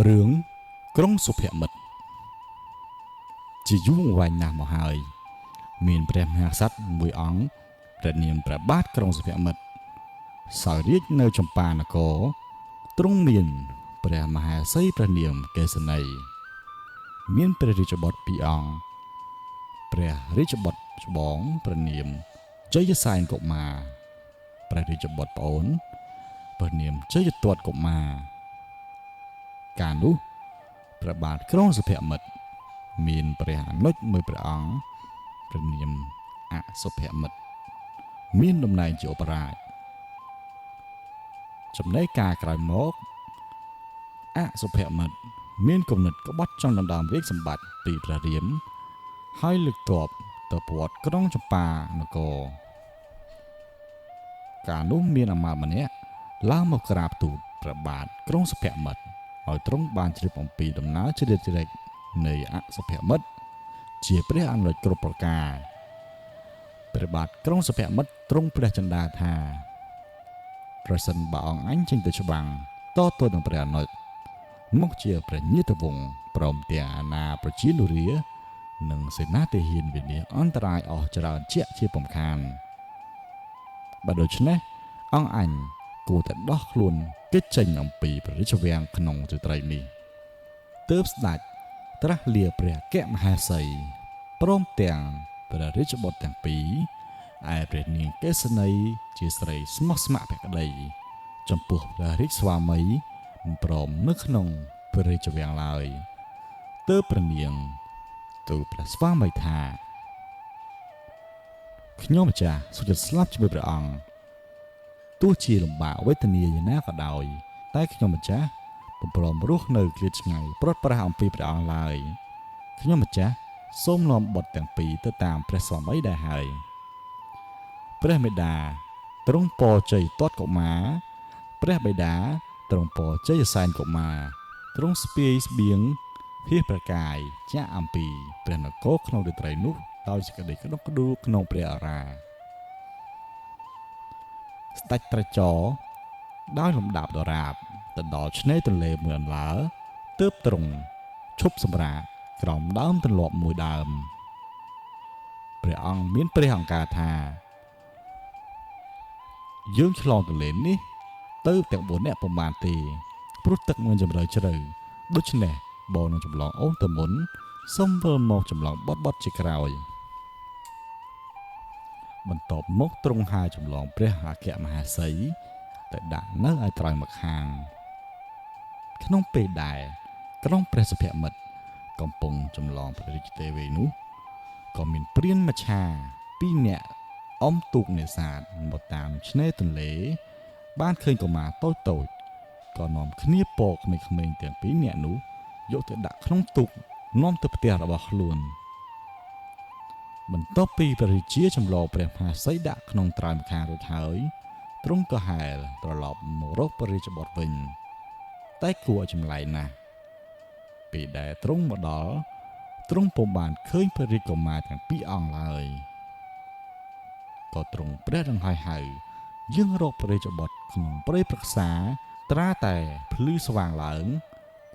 រឿងក្រុងសុភមិត្តជាយូរអង្វែងណាស់មកហើយមានព្រះមហាក្សត្រមួយអង្គព្រះនាមព្រះបាទក្រុងសុភមិត្តសោយរាជនៅចម្ប៉ានគរទ្រង់មានព្រះមហេសីព្រះនាមកេសនីមានព្រះរាជបុត្រពីរអង្គព្រះរាជបុត្រច្បងព្រះនាមជ័យសែនកុមារព្រះរាជបុត្រប្អូនព្រះនាមជ័យទត្តកុមារកាលនោះព្រះបាទក្រុងសុភមិត្តមានព្រះអនុជមួយព្រះអង្គព្រះនាមអសុភមិត្តមានតំណែងជាឧបរាជចំណែកការក្រោយមកអសុភមិត្តមានគំនិតក្បត់ចង់ដណ្ដើមរាជសម្បត្តិពីព្រះរាមហើយលើកទ័ពទៅព័ទ្ធក្រុងចម្ប៉ានគរកាលនោះមានអាមាត្យម្នាក់ឡើងមកក្រាបទូលព្រះបាទក្រុងសុភមិត្តឲ្យទ្រង់បានជ្រាបអំពីដំណើរជ្រៀតជ្រែកនៃអសុភមិត្តជាព្រះអនុជគ្រប់ប្រការព្រះបាទក្រុងសុភមិត្តទ្រង់ព្រះចិន្តាថាប្រសិនបើអង្គអញចេញទៅច្បាំងតទល់នឹងព្រះអនុជមកជាព្រះញាតិវង្សព្រមទាំងអាណាប្រជានុរានិងសេនាទាហានវិនាសអន្តរាយអស់ច្រើនជាក់ជាពំខានបើដូច្នេះអង្គអញគួរតែដោះខ្លួនគេចចេញអំពីព្រះរាជវាំងក្នុងរាត្រីនេះទើបស្ដេចត្រាស់លាព្រះអគ្គមហេសីព្រមទាំងព្រះរាជបុត្រទាំងពីរឯព្រះនាងកេសនីជាស្រីស្មោះស្ម័គ្រភក្តីចំពោះព្រះរាជស្វាមីមិនព្រមនៅក្នុងព្រះរាជវាំងឡើយទើបព្រះនាងទូលព្រះស្វាមីថាខ្ញុំម្ចាស់សុខចិត្តស្លាប់ជាមួយព្រះអង្គទោះជាលំបាកវេទនាយ៉ាងណាក៏ដោយតែខ្ញុំម្ចាស់ពុំព្រមរស់នៅឃ្លាតឆ្ងាយព្រាត់ប្រាសអំពីព្រះអង្គឡើយខ្ញុំម្ចាស់សូមនាំបុត្រទាំងពីរទៅតាមព្រះស្វាមីដែរហើយព្រះមេដាទ្រង់ពរជ័យទត្តកុមារព្រះបិតាទ្រង់ពរជ័យសែនកុមារទ្រង់ស្ពាយស្បៀងភៀសព្រះកាយចាក់អំពីព្រះនគរក្នុងរាត្រីនោះដោយសេចក្តីក្តុកក្តួលក្នុងព្រះអរាស្ដេចត្រចរដោយលំដាប់ដរាបទៅដល់ឆ្នេរទន្លេមួយអន្លើទើបទ្រង់ឈប់សម្រាកក្រោមដើមទន្លាប់មួយដើមព្រះអង្គមានព្រះអង្គការថាយើងឆ្លងទន្លេនេះទៅទាំង4នាក់ប្រមាណទេព្រោះទឹកមានជម្រៅជ្រៅដូច្នេះបងនឹងចម្លងអូនទៅមុនសូមវិលមកចម្លងបត់ជាក្រោយបន្ទាប់មកទ្រង់ហាចម្លងព្រះអគ្គមហេសីទៅដាក់នៅឯត្រើយម្ខាងក្នុងពេលដែលក្រុងព្រះសុភមិត្តកំពុងចម្លងព្រះរាជទេវីនោះក៏មានព្រានមច្ឆាពីរនាក់អុំទូកនេសាទមកតាមឆ្នេរទន្លេបានឃើញកុមារតូចៗក៏នាំគ្នាពកក្មេងៗទាំងពីរនាក់នោះយកទៅដាក់ក្នុងទូកនាំទៅផ្ទះរបស់ខ្លួនបន្ទាប់ពីព្រះរាជាចម្លងព្រះមហេសីដាក់ក្នុងត្រើយម្ខាងរួចហើយទ្រង់ក៏ហែលត្រឡប់មករកព្រះរាជបុត្រវិញតែគួរឲ្យចម្លែកណាស់ពេលដែលទ្រង់មកដល់ទ្រង់ពុំបានឃើញព្រះរាជកុមារទាំងពីរអង្គឡើយក៏ទ្រង់ព្រះដង្ហើយហៅយាងរកព្រះរាជបុត្រក្នុងព្រៃព្រឹក្សាត្រាតែភ្លឺស្វាងឡើង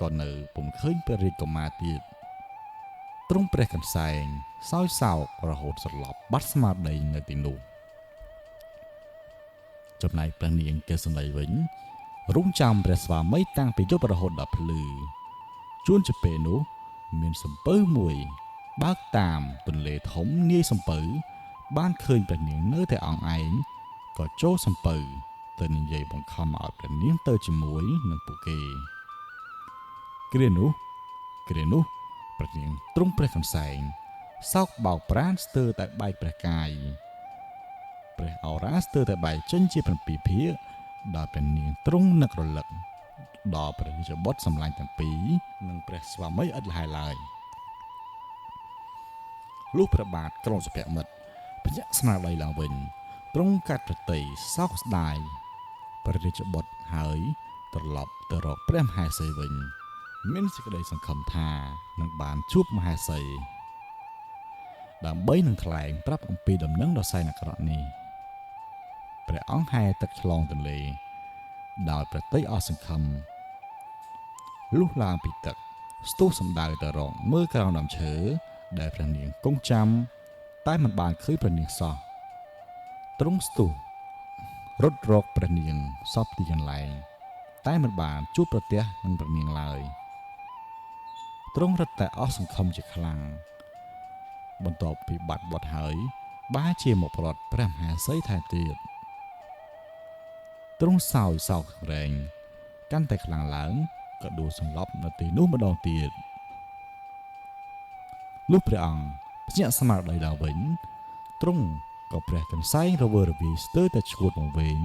ក៏នៅពុំឃើញព្រះរាជកុមារទៀតទ្រង់ព្រះកន្សែងសោយសោករហូតសន្លប់បាត់ស្មារតីនៅទីនោះចំណែកព្រះនាងកេសនីវិញរងចាំព្រះស្វាមីតាំងពីយប់រហូតដល់ភ្លឺជួនជាពេលនោះមានសំពៅមួយបើកតាមទន្លេធំនាយសំពៅបានឃើញព្រះនាងនៅតែអង្គឯងក៏ចូលសំពៅទៅនិយាយបង្ខំឲ្យព្រះនាងទៅជាមួយនឹងពួកគេគ្រានោះព្រះនាងទ្រង់ព្រះកន្សែងសោកបោកប្រានស្ទើរតែបែកព្រះកាយព្រះអរាស្ទើរតែបែកចេញជា7ភាគដល់ព្រះនាងទ្រង់នឹករលឹកដល់ព្រះរាជបុត្រសម្លាញ់ទាំងពីរនិងព្រះស្វាមីឥតល្ហែឡើយលុះព្រះបាទក្រុងសុភមិត្តភ្ញាក់ស្មារតីឡើងវិញទ្រង់កាត់ប្រតិសោកស្ដាយព្រះរាជបុត្រហើយត្រឡប់ទៅរកព្រះមហេសីវិញមានសេចក្តីសង្ឃឹមថានឹងបានជួបមហេសីដើម្បីនឹងថ្លែងប្រាប់អំពីដំណឹងដ៏សែនអាក្រក់នេះព្រះអង្គហែទឹកឆ្លងទន្លេដោយប្រតិអស់សង្ឃឹម លុះឡើងពីទឹកស្ទុះសំដៅទៅរកមើលក្រោមដើមឈើដែលព្រះនាងគង់ចាំតែមិនបានឃើញព្រះនាងសោះទ្រង់ស្ទុះរត់រកព្រះនាងសពទីកន្លែងតែមិនបានជួបប្រទះនឹងព្រះនាងឡើយទ្រង់រត់តែអស់សង្ឃឹមជាខ្លាំងបន្ទាប់ពីបាត់បត់ហើយបែរជាមកប្រត់ព្រះមហេសីថែមទៀតទ្រង់សោយសោករែងកាន់តែខ្លាំងឡើងក៏ដួលសន្លប់នៅទីនោះម្ដងទៀតលុះព្រះអង្គភ្ញាក់ស្មារតីឡើងវិញទ្រង់ក៏ព្រះកន្សែងរវើរវាយស្ទើរតែឈួតវង្វេង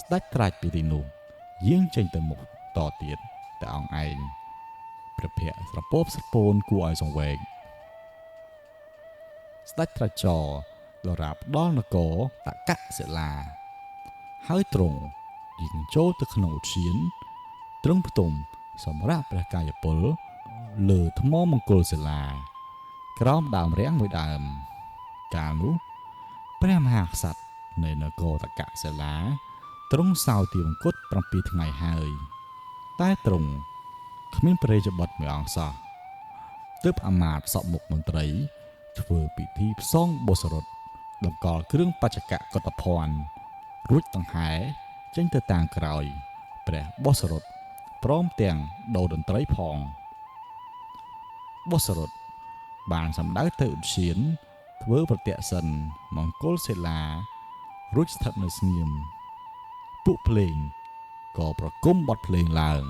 ស្ដេចត្រាច់ពីទីនោះយាងចេញទៅមុខតទៀតតែអង្គឯងព្រះភ័ក្ត្រស្រពោបស្រពោនគួរឲ្យសង្វេគស្ដេចត្រាច់ចរដរាបដល់នគរតកសិលាហើយទ្រង់យាងចូលទៅក្នុងឧទ្យានទ្រង់ផ្ទុំសម្រាប់ព្រះកាយពលលើថ្មមង្គលសិលាក្រោមដើមរាំងមួយដើមកាលនោះព្រះមហាក្សត្រនៃនគរតកសិលាទ្រង់សោយទីវង្គត7ថ្ងៃហើយតែទ្រង់គ្មានព្រះរាជបុត្រមួយអង្គសោះទើបអាមាត្យសពមុខមន្ត្រីធ្វើពិធីផ្សងបុសរុតតម្កល់គ្រឿងបច្ចកកតភ័ណ្ឌរួចដង្ហែចេញទៅតាមក្រោយព្រះបុសរុតព្រមទាំងដូរតន្ត្រីផងបុសរុតបានសម្ដៅទៅឧទ្យានធ្វើប្រតិសិនមង្គលសិលារួចស្ថិតនៅស្ងៀមពួកភ្លេងក៏ប្រគំបទភ្លេងឡើង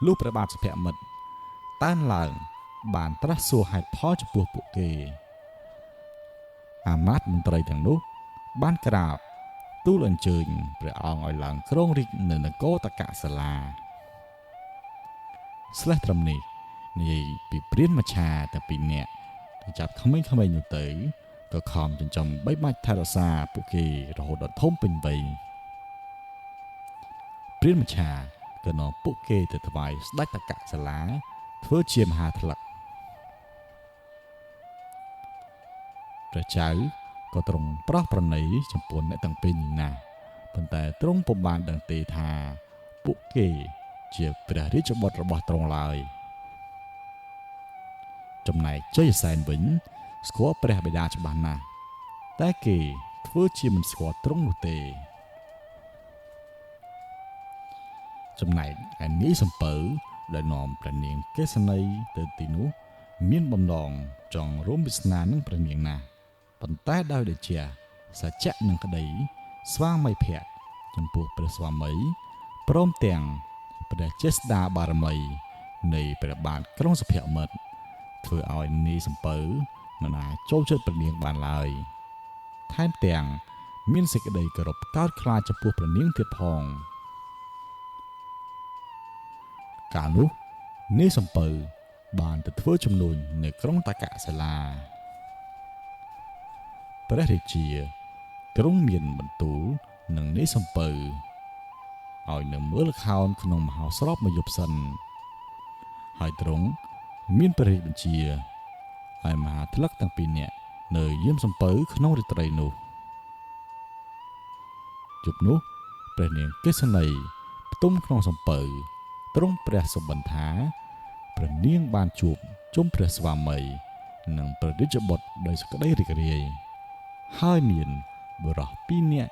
លុះព្រះបាទសុភមិត្តតានឡើងបានត្រាស់សួរហេតុផលចំពោះពួកគេអាមាត្យមន្ត្រីទាំងនោះបានក្រាបទូលអញ្ជើញព្រះអង្គឲ្យឡើងគ្រងរាជ្យនៅនគរតកសិលាស្លេះត្រឹមនេះនិយាយពីព្រានមច្ឆាតែពីរនាក់ចាប់ក្មេងៗនោះទៅក៏ខំចិញ្ចឹមបីបាច់ថែរក្សាពួកគេរហូតដល់ធំពេញវ័យព្រានមច្ឆាក៏នាំពួកគេទៅថ្វាយស្ដេចតកសិលាធ្វើជាមហាថ្លឹកព្រះចៅក៏ទ្រង់ប្រោះប្រណីចំពោះអ្នកទាំងពីរនេះណាស់ប៉ុន្តែទ្រង់ពុំបានដឹងទេថាពួកគេជាព្រះរាជបុត្ររបស់ទ្រង់ឡើយចំណែកជ័យសែនវិញស្គាល់ព្រះបិតាច្បាស់ណាស់តែគេធ្វើជាមិនស្គាល់ទ្រង់នោះទេចំណែកឯនាយសំពៅដែលនាំព្រះនាងកេសនីទៅទីនោះមានបំណងចង់រួមវាសនានឹងព្រះនាងណាស់ប៉ុន្តែដោយដូចជាសច្ចៈនឹងក្តីស្វាមីភក្តិចំពោះព្រះស្វាមីព្រមទាំងព្រះចេស្តាបារមីនៃព្រះបាទក្រុងសុភមិត្តធ្វើឲ្យនាយសំពៅមិនអាចចូលចិត្តព្រះនាងបានឡើយថែមទាំងមានសេចក្តីគោរពកោតខ្លាចចំពោះព្រះនាងទៀតផងកាលនោះនាយសំពៅបានទៅធ្វើជំនួញនៅក្រុងតកសិលាព្រះរាជាទ្រង់មានបន្ទូលនឹងនាយសំពៅឲ្យនៅមើលល្ខោនក្នុងមហោស្រពមួយយប់សិនហើយទ្រង់មានព្រះរាជបញ្ជាឲ្យមហាថ្លឹកទាំងពីរនាក់នៅយាមសំពៅក្នុងរាត្រីនោះយប់នោះព្រះនាងកេសនីផ្ទុំក្នុងសំពៅទ្រង់ព្រះសុបិនថាព្រះនាងបានជួបជុំព្រះស្វាមីនិងព្រះរាជបុត្រដោយសេចក្តីរីករាយហើយមានបុរសពីរនាក់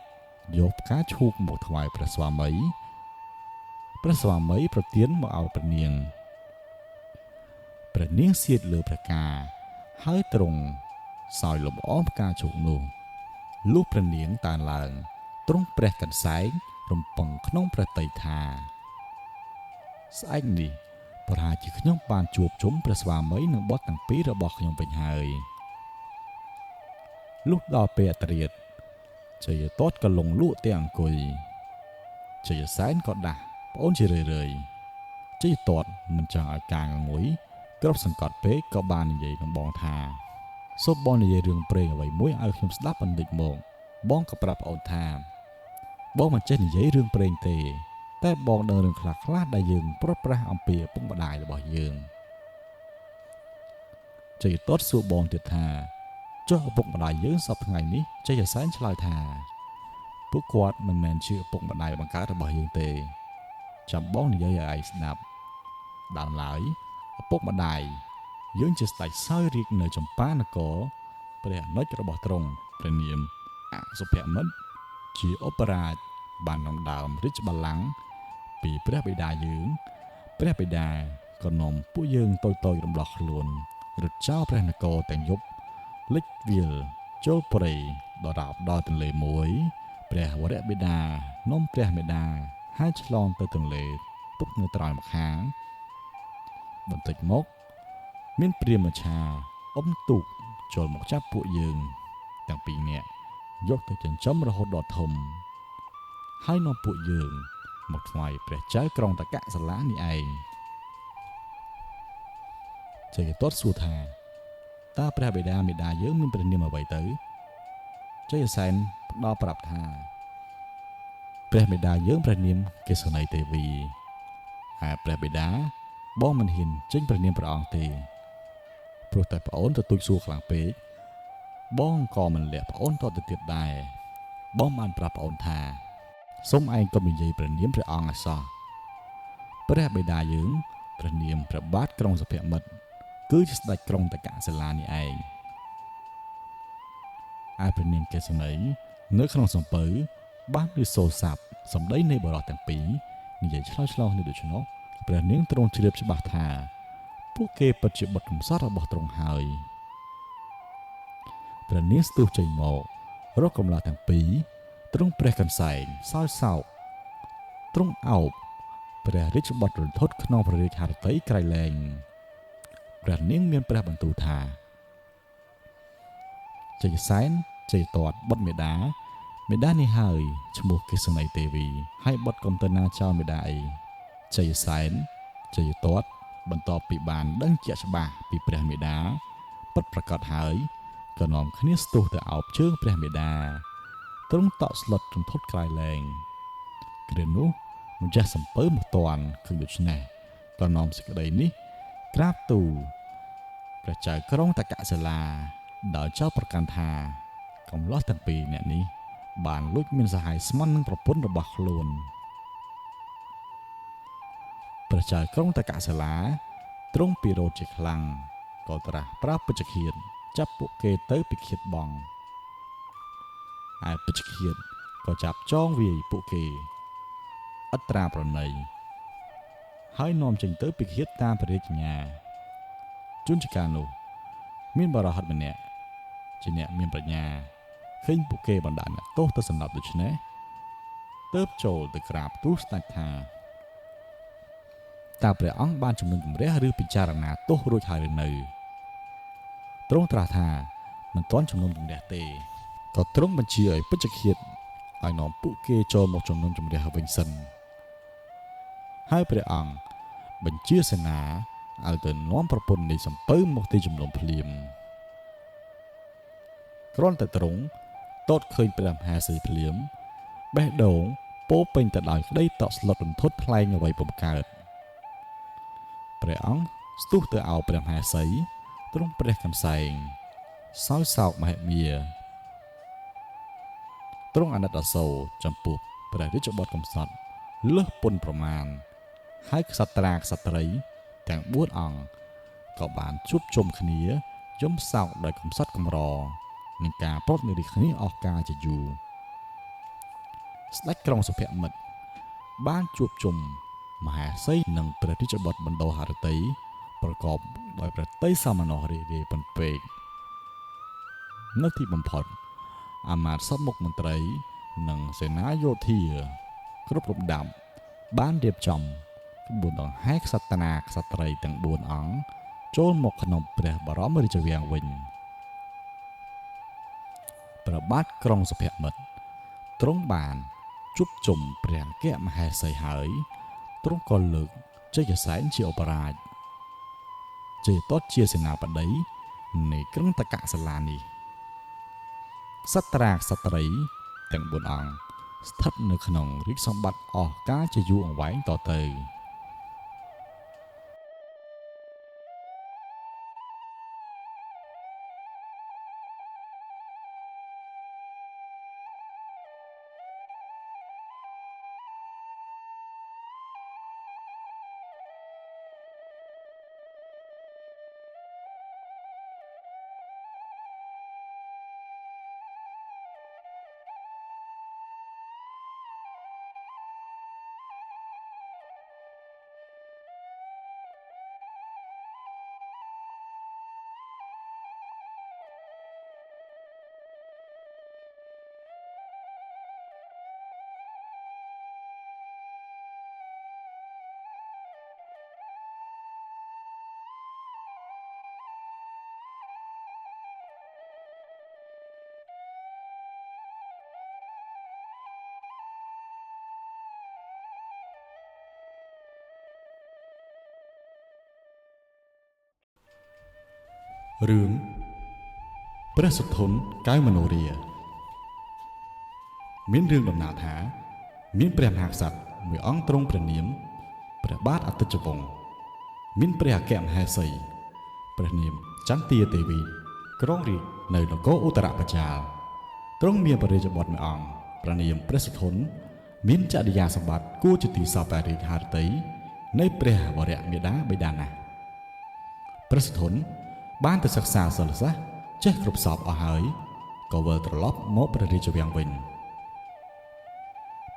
យកផ្កាឈូកមកថ្វាយព្រះស្វាមីព្រះស្វាមីប្រទានមកឲ្យព្រះនាងព្រះនាងសៀតលើព្រះកាហើយទ្រង់សោយលំអងផ្កាឈូកនោះលុះព្រះនាងតានឡើងទ្រង់ព្រះកន្សែងរំពឹងក្នុងព្រះទ័យថាស្អែកនេះប្រហែលជាខ្ញុំបានជួបជុំព្រះស្វាមីនិងបុត្រទាំងពីររបស់ខ្ញុំវិញហើយលុះដល់ពេលអត្រាតជ័យតតក៏លងលក់ទាំងអង្គុយជ័យសែនក៏ដាស់ប្អូនជារឿយៗជ័យតតមិនចង់ឲ្យការងងុយគ្រប់សង្កត់ពេកក៏បាននិយាយនឹងបងថាសូមបងនិយាយរឿងព្រេងអ្វីមួយឲ្យខ្ញុំស្ដាប់បន្តិចមកបងក៏ប្រាប់ប្អូនថាបងមិនចេះនិយាយរឿងព្រេងទេតែបងដឹងរឿងខ្លះៗដែលយើងប្រត់ប្រាស់អំពីឪពុកម្ដាយរបស់យើងជ័យតតសួរបងទៀតថាចុះឪពុកម្ដាយយើងសប្តាហ៍ថ្ងៃនេះជ័យសែនឆ្លើយថាពួកគាត់មិនមែនជាឪពុកម្ដាយបង្កើតរបស់យើងទេ ចាំបងនិយាយឲ្យឯងស្ដាប់ដើមឡើយឪពុកម្ដាយយើងជាស្ដេចសោយរាជនៅចម្ប៉ានគរព្រះអនុជរបស់ទ្រង់ព្រះនាមអសុភមិត្តជាឧបរាជបានដណ្ដើមរាជបល្ល័ង្កពីព្រះបិតាយើងព្រះបិតាក៏នាំពួកយើងតូចៗរំដោះខ្លួនរត់ចោលព្រះនគរទាំងយប់លិចវាលចូលព្រៃដល់រាបដល់ទន្លេមួយព្រះវរបិតានាំព្រះមេដាហើយឆ្លងទៅទន្លេទុកនៅត្រើយម្ខាងបន្តិចមកមានព្រាហ្មណ៍ឆាអុំទូកចូលមកចាប់ពួកយើងទាំងពីរនាក់យកទៅចិញ្ចឹមរហូតដល់ធំហើយនាំពួកយើងមកថ្វាយព្រះចៅក្រុងតកសិលានេះឯងជ័យទតសួរថាតើព្រះបិតាមេដាយើងមានព្រះនាមអ្វីទៅជ័យសែនផ្ដល់ប្រាប់ថាព្រះបិតាយើងព្រះនាមកេសនីទេវីហើយព្រះបិតាបងមិនហ៊ានចេញព្រះនាមព្រះអង្គទេព្រោះតែប្អូនទទូចសួរខ្លាំងពេកបងក៏មិនលះប្អូនតទៅទៀតដែរបងបានប្រាប់ប្អូនថាសូមឯងកុំនិយាយព្រះនាមព្រះអង្គឲ្យសោះព្រះបិតាយើងព្រះនាមព្រះបាទក្រុងសុភមិត្តគឺជាស្ដេចក្រុងតកសិលានេះឯងឯព្រះនាងកេសនីនៅក្នុងសំពៅបានឮសូរស័ព្ទសម្ដីនៃបុរសទាំងពីរនិយាយឆ្លើយឆ្លងនេះដូច្នោះព្រះនាងទ្រង់ជ្រាបច្បាស់ថាពួកគេពិតជាបុត្រកំសត់របស់ទ្រង់ហើយព្រះនាងស្ទុះចេញមករកកំឡាទាំងពីរទ្រង់ព្រះកន្សែងសោយសោកទ្រង់អោបព្រះរាជបុត្ររន្ធត់ក្នុងព្រះរាជហឫទ័យក្រៃលែងព្រះនាងមានព្រះបន្ទូលថាជ័យសែនជ័យតតបុត្រមេដាមេដានេះហើយឈ្មោះកេសនីទេវីហើយបុត្រកុំទៅណាចោលមេដាអីជ័យសែនជ័យតតបន្ទាប់ពីបានដឹងជាក់ច្បាស់ពីព្រះមេដាពិតប្រាកដហើយក៏នាំគ្នាស្ទុះទៅអោបជើងព្រះមេដាទ្រង់តក់ស្លុតរន្ធត់ក្រៃលែងគ្រានោះម្ចាស់សំពៅមកទាន់ឃើញដូច្នេះក៏នាំសេចក្តីនេះក្រាបទូលព្រះចៅក្រុងតកសិលាដោយចោទប្រកាន់ថាកំលោះទាំងពីរអ្នកនេះបានលួចមានសហាយស្មន់នឹងប្រពន្ធរបស់ខ្លួនព្រះចៅក្រុងតកសិលាទ្រង់ពិរោធជាខ្លាំងក៏ត្រាស់ប្រើពេជ្ជឃាតចាប់ពួកគេទៅពិឃាតបងឯពេជ្ជឃាតក៏ចាប់ចងវាយពួកគេអត្រាប្រណីហើយនាំចេញទៅពិឃាតតាមព្រះរាជញ្ញាជួនចកានោះមានបរិហិតម្នាក់ជាអ្នកមានប្រាជ្ញាឃើញពួកគេបណ្ដាអ្នកទោសទៅសម្លាប់ដូច្នេះទើបចូលទៅក្រាបទូលស្ដេចថាតើព្រះអង្គបានជំនុំជម្រះឬពិចារណាទោសរួចហើយឬនៅទ្រង់ត្រាស់ថាមិនទាន់ជំនុំជម្រះទេក៏ទ្រង់បញ្ជាឲ្យពេជ្ជឃាតឲ្យនាំពួកគេចូលមកជំនុំជម្រះវិញសិនហើយព្រះអង្គបញ្ជាសេនាឲ្យទៅនាំប្រពន្ធនៃសំពៅមកទីជំនុំភ្លាមគ្រាន់តែទ្រង់ទតឃើញព្រះមហេសីភ្លាមបេះដូងពោពេញទៅដោយក្តីតក់ស្លុតរន្ធត់ថ្លែងអ្វីពុំកើតព្រះអង្គស្ទុះទៅអោបព្រះមហេសីទ្រង់ព្រះកន្សែងសោយសោកមហិមាទ្រង់អាណិតអាសូរចំពោះព្រះរាជបុត្រកំសត់លើសពន្ធប្រមាណហើយក្សត្រាក្សត្រីទាំង4អង្គក៏បានជួបជុំគ្នាយំសោកដោយកំសត់កម្រនឹងការប្រត់និរិះគ្នាអស់កាលជាយូរស្ដេចក្រុងសុភមិត្តបានជួបជុំមហេសីនិងព្រះរាជបុត្របណ្ដោហឫទ័យប្រកបដោយព្រះទ័យសោមនស្សរីករាយពន់ពេកនៅទីបំផុតអាមាត្យសពមុខមន្ត្រីនិងសេនាយោធាគ្រប់លំដាប់បានរៀបចំក្បួនដង្ហែក្សត្រាក្សត្រីទាំង4អង្គចូលមកក្នុងព្រះបរមរាជវាំងវិញព្រះបាទក្រុងសុភមិត្តទ្រង់បានជួបជុំព្រះអគ្គមហេសីហើយទ្រង់ក៏លើកជ័យសែនជាឧបរាជជ័យទតជាសេនាបតីនៃក្រុងតកសិលានេះក្សត្រាក្សត្រីទាំង4អង្គស្ថិតនៅក្នុងរាជសម្បត្តិអស់កាលជាយូរអង្វែងតទៅ រឿងព្រះសុធន់កែវមនោរាមានរឿងដំណាលថាមានព្រះមហាក្សត្រមួយអង្គទ្រង់ព្រះនាមព្រះបាទអតិចវង្សមានព្រះអគ្គមហេសីព្រះនាមចន្ទាទេវីគ្រងរាជ្យនៅនគរឧត្តរបចាលទ្រង់មានព្រះរាជបុត្រមួយអង្គព្រះនាមព្រះសុធន់មានចរិយាសម្បត្តិគួរជាទីសព្វព្រះរាជហឫទ័យនៃព្រះវរមេដាបិតាណាស់ព្រះសុធន់បានទៅសិក្សាសិលសាស្ត្រចេះគ្រប់សពអស់ហើយក៏វិលត្រឡប់មកព្រះរាជវាំងវិញ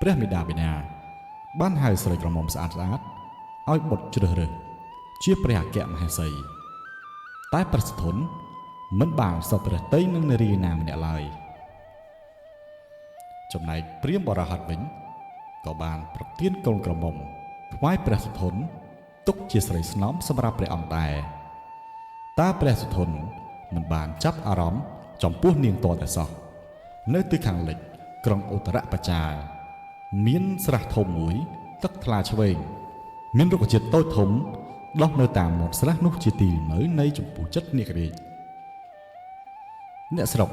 ព្រះមេដាបិតាបានហៅស្រីក្រមុំស្អាតស្អាតឲ្យបុត្រជ្រើសរើសជាព្រះអគ្គមហេសីតែព្រះសុធន់មិនបានសព្វព្រះទ័យនឹងនារីណាម្នាក់ឡើយចំណែកព្រាហ្មណ៍បរហិតវិញក៏បានប្រទានកូនក្រមុំថ្វាយព្រះសុធន់ទុកជាស្រីស្នំសម្រាប់ព្រះអង្គដែរតើព្រះសុធន់មិនបានចាប់អារម្មណ៍ចំពោះនាងតតែសោះនៅទិសខាងលិចក្រុងឧត្តរបចាលមានស្រះធំមួយទឹកថ្លាឆ្វេងមានរុក្ខជាតិតូចធំដុះនៅតាមមាត់ស្រះនោះជាទីលំនៅនៃចំពោះចិត្តនាគរាជអ្នកស្រុក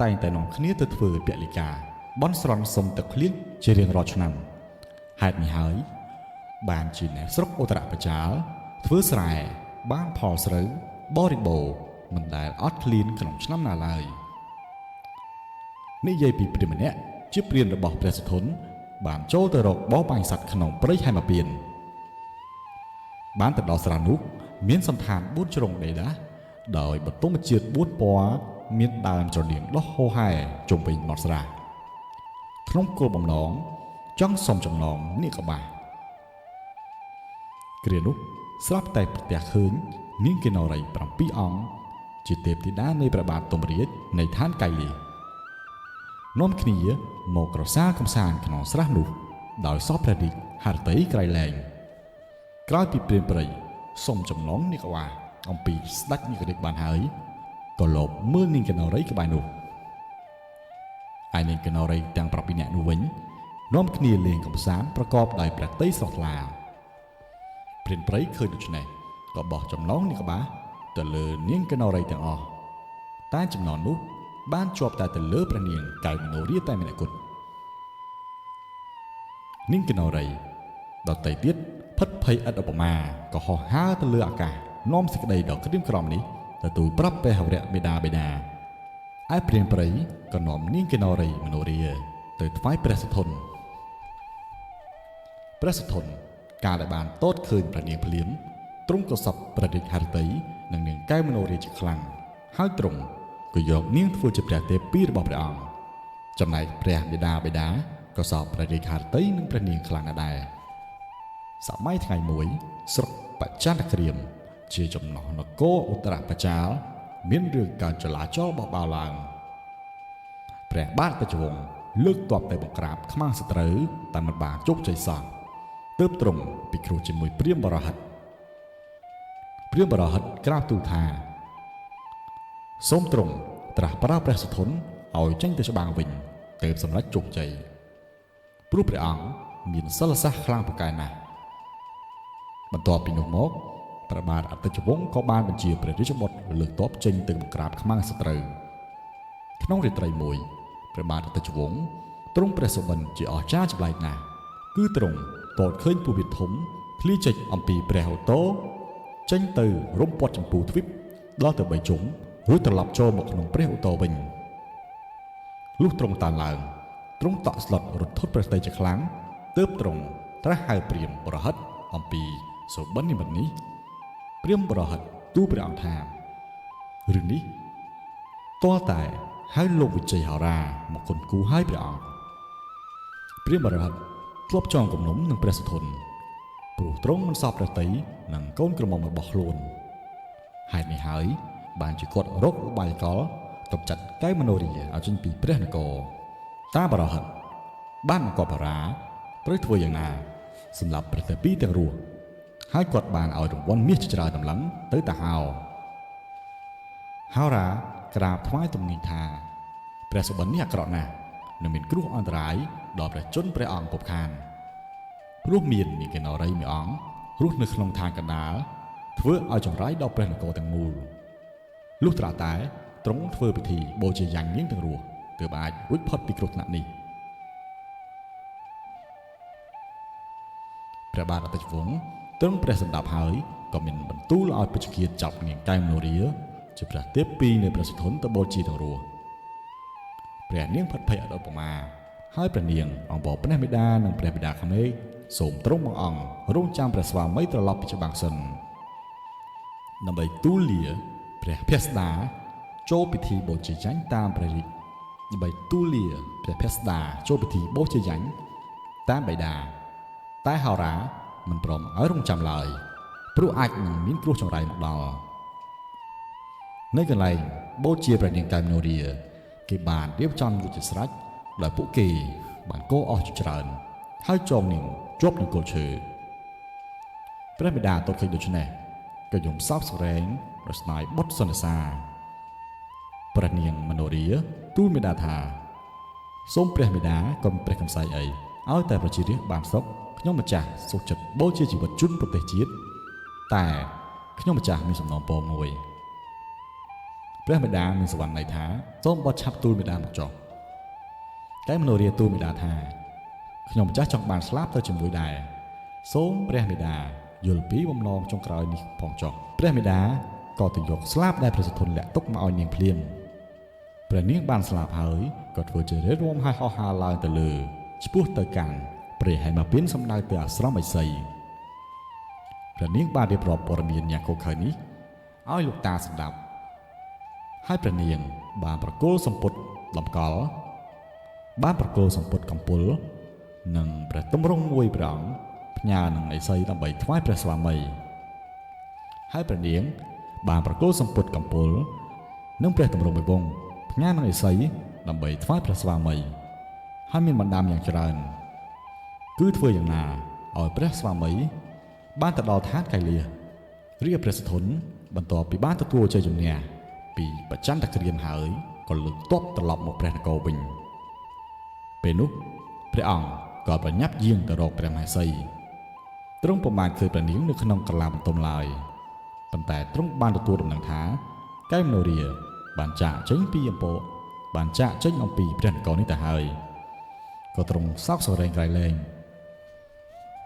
តែងតែនាំគ្នាទៅធ្វើពលិកាបន់ស្រន់សុំទឹកភ្លៀងជារៀងរាល់ឆ្នាំហេតុនេះហើយបានជាអ្នកស្រុកឧត្តរបចាលធ្វើស្រែបានផលស្រូវបរិបូរណ៍មិនដែលអត់ឃ្លានក្នុងឆ្នាំណាឡើយនិយាយពីព្រាហ្មណ៍ម្នាក់ជាព្រានរបស់ព្រះសុធន់បានចូលទៅរកបរបាញ់សត្វក្នុងព្រៃហេមពានបានទៅដល់ស្រះនោះមានសន្តាន4ជ្រុងដីដាស់ដោយបទុមជាតិ4ពណ៌មានដើមច្រដៀងដុះហូរហែជុំវិញមាត់ស្រះក្នុងគោលបំណងចង់សុំចំណងនាគបាសគ្រានោះស្រាប់តែប្រទះឃើញនាងកិន្នរី7អង្គជាទេពធីតានៃព្រះបាទទុំរាជនៃឋានកៃលាសនាំគ្នាមកក្រសាលកំសាន្តក្នុងស្រះនោះដោយសពព្រះរាជហឫទ័យក្រៃលែងក្រោយពីព្រានព្រៃសុំចំណងនាគបាសអំពីស្ដេចនាគរាជបានហើយក៏លបមើលនាងកិន្នរីក្បែរនោះឯនាងកិន្នរីទាំង7នាក់នោះវិញនាំគ្នាលេងកំសាន្តប្រកបដោយព្រះទ័យស្រស់ថ្លាព្រានព្រៃឃើញដូច្នេះក៏បោះចំណងនាគបាសទៅលើនាងកិន្នរីទាំងអស់តែចំណងនោះបានជាប់តែទៅលើព្រះនាងកែវមនោរាតែម្នាក់គត់នាងកិន្នរីដទៃទៀតភិតភ័យឥតឧបមាក៏ហោះហើរទៅលើអាកាសនាំសេចក្តីដ៏ក្រៀមក្រំនេះទៅទូលប្រាប់ព្រះវរមេដាបិតាឯព្រានព្រៃក៏នាំនាងកិន្នរីមនោរាទៅថ្វាយព្រះសុធន់ព្រះសុធន់កាលដែលបានទតឃើញព្រះនាងភ្លាមទ្រង់ក៏សពព្រះរាជហឫទ័យនិងនាងកែវមនោរាជាខ្លាំងហើយទ្រង់ក៏យកនាងធ្វើជាព្រះទេពីរបស់ព្រះអង្គចំណែកព្រះមេដាបិតាក៏សពព្រះរាជហឫទ័យនិងព្រះនាងខ្លាំងណាស់ដែរសម័យថ្ងៃមួយស្រុកបច្ចានក្រៀមជាចំណោះនគរឧត្តរបចាលមានរឿងកើតចលាចលបះបោរឡើងព្រះបាទតេជវង្សលើកទ័ពទៅបង្ក្រាបខ្មាំងសត្រូវតែមិនបានជោគជ័យសោះទើបទ្រង់ពិគ្រោះជាមួយព្រាហ្មណ៍បរហិតព្រាហ្មណ៍បរហិតក្រាបទូលថាសូមទ្រង់ត្រាស់ប្រើព្រះសុធន់ឲ្យចេញទៅច្បាំងវិញទើបសម្រេចជោគជ័យព្រោះព្រះអង្គមានសិលសាស្ត្រខ្លាំងពូកែណាស់បន្ទាប់ពីនោះមកព្រះបាទអតិចវង្សក៏បានបញ្ជាព្រះរាជបុត្រលើកទ័ពចេញទៅបង្ក្រាបខ្មាំងសត្រូវក្នុងរាត្រីមួយព្រះបាទអតិចវង្សទ្រង់ព្រះសុបិនជាអស្ចារ្យចម្លែកណាស់គឺទ្រង់ទតឃើញពោះវាធំធ្លាយចេញអំពីព្រះឧទរចេញទៅរំពាត់ចម្ពូទ្វីបដល់ទៅ3ជុំរួចត្រឡប់ចូលមកក្នុងព្រះឧទរវិញលុះទ្រង់តានឡើងទ្រង់តក់ស្លុតរន្ធត់ព្រះទ័យជាខ្លាំងទើបទ្រង់ត្រាស់ហៅព្រាហ្មណ៍បរហិតអំពីសុបិននិមិត្តនេះព្រាហ្មណ៍បរហិតទូលព្រះអង្គថារឿងនេះទាល់តែហៅលោកវិជ័យហោរាមកគុណគូឲ្យព្រះអង្គព្រាហ្មណ៍បរហិតធ្លាប់ចងគំនុំនឹងព្រះសុធន់ព្រោះទ្រង់មិនសពព្រះទ័យនឹងកូនក្រមុំរបស់ខ្លួនហេតុនេះហើយបានជាគាត់រកឧបាយកលកម្ចាត់កែវមនោរាឲ្យចេញពីព្រះនគរតាបរហិតបានបង្គាប់ហោរាត្រូវធ្វើយ៉ាងណាសម្រាប់ព្រះទេពីទាំងរស់ហើយគាត់បានឲ្យរង្វាន់មាសជាច្រើនតម្លឹងទៅតាហោហោរាក្រាបថ្វាយទំនាញថាព្រះសុបិននេះអាក្រក់ណាស់នឹងមានគ្រោះអន្តរាយដល់ព្រះជន្មព្រះអង្គពពខានព្រោះមាននាងកិន្នរីមួយអង្គរស់នៅក្នុងឋានកណ្ដាលធ្វើឲ្យចង្រៃដល់ព្រះនគរទាំងមូល លុះត្រាតែទ្រង់ធ្វើពិធីបូជាយញ្ញនាងទាំងរស់ទើបអាចរួចផុតពីគ្រោះថ្នាក់នេះព្រះបាទអតិចវង្សទ្រង់ព្រះសម្ដាប់ហើយក៏មានបន្ទូលឲ្យពេជ្ជឃាតចាប់នាងកែវមនោរាជាព្រះទេពីនៃព្រះសធនទៅបូជាទាំងរស់ព្រះនាងផិតភ័យអត់ឧបមាហើយព្រះនាងអង្វរព្រះមេដានិងព្រះបិតាក្មេកសូមទ្រង់បង្អង្គរងចាំព្រះស្វាមីត្រឡប់ពីច្បាំងសិនដើម្បីទូលលាព្រះភស្តាចូលពិធីបូជាយញ្ញតាមព្រះរាជដើម្បីទូលលាព្រះភស្តាចូលពិធីបូជាយញ្ញតាមបិតាតែហោរាមិនព្រមឲ្យរងចាំឡើយព្រោះអាចនឹងមានគ្រោះចង្រៃមកដល់នៅកន្លែងបូជាព្រះនាងកែវមនោរាគេបានរៀបចំរួចជាស្រេចដោយពួកគេបានកោអស់ជាច្រើនហើយចងនាងជាប់នឹងគល់ឈើព្រះមេដាទតឃើញដូច្នេះក៏យំសោកសរែងប្រស្នាយបុត្រសន្និសាព្រះនាងមនោរាទូលមេដាថាសូមព្រះមេដាកុំព្រះកំសៃអីឲ្យតែប្រជារាស្ត្របានសុខខ្ញុំម្ចាស់សុខចិត្តបូជាជីវិតជូនប្រទេសជាតិតែខ្ញុំម្ចាស់មានសំណូមពរមួយព្រះមេដាមានសវណ្ណន័យថាសូមបត់ឆាប់ទូលមេដាមកចុះតែមនោរាទូលមេដាថាខ្ញុំម្ចាស់ចង់បានស្លាប់ទៅជាមួយដែរសូមព្រះមេដាយល់ពីបំណងចុងក្រោយនេះផងចុះព្រះមេដាក៏ទៅយកស្លាបដែលព្រះសធនលាក់ទុកមកឲ្យនាងភ្លាមព្រះនាងបានស្លាប់ហើយក៏ធ្វើជារេរំហើយហោះហើរឡើងទៅលើឆ្ពោះទៅកាន់ព្រះហេមពិនសម្ដៅទៅអាស្រមឥសីព្រះនាងបានរៀបរាប់ព័ត៌មានយ៉ាងឃោរឃៅនេះឲ្យលោកតាស្ដាប់ហើយព្រះនាងបានប្រគល់សម្ពុតតម្កល់បានប្រគល់សម្ពុតកំពុលនិងព្រះទម្រង់មួយព្រះអង្គផ្ញើនឹងឥសីដើម្បីថ្វាយព្រះស្វាមីហើយព្រះនាងបានប្រគល់សម្ពុតកំពុលនិងព្រះទម្រង់មួយវងផ្ញើនឹងឥសីដើម្បីថ្វាយព្រះស្វាមីហើយមានបណ្ដាំយ៉ាងច្រើនគឺធ្វើយ៉ាងណាឲ្យព្រះស្វាមីបានទៅដល់ឋានកៃលាសរាជព្រះសធនបន្ទាប់ពីបានទទួលជ័យជំនះពីបច្ចន្ទគ្រាមហើយក៏លើកទ័ពត្រឡប់មកព្រះនគរវិញពេលនោះព្រះអង្គក៏ប្រញាប់យាងទៅរកព្រះមហេសីទ្រង់ពុំបានឃើញព្រះនាងនៅក្នុងក្រឡាបន្ទំឡើយប៉ុន្តែទ្រង់បានទទួលដំណឹងថាកែវមនោរាបានចាកចេញពីអំពរបានចាកចេញអំពីព្រះនគរនេះទៅហើយក៏ទ្រង់សោកសរែងក្រៃលែង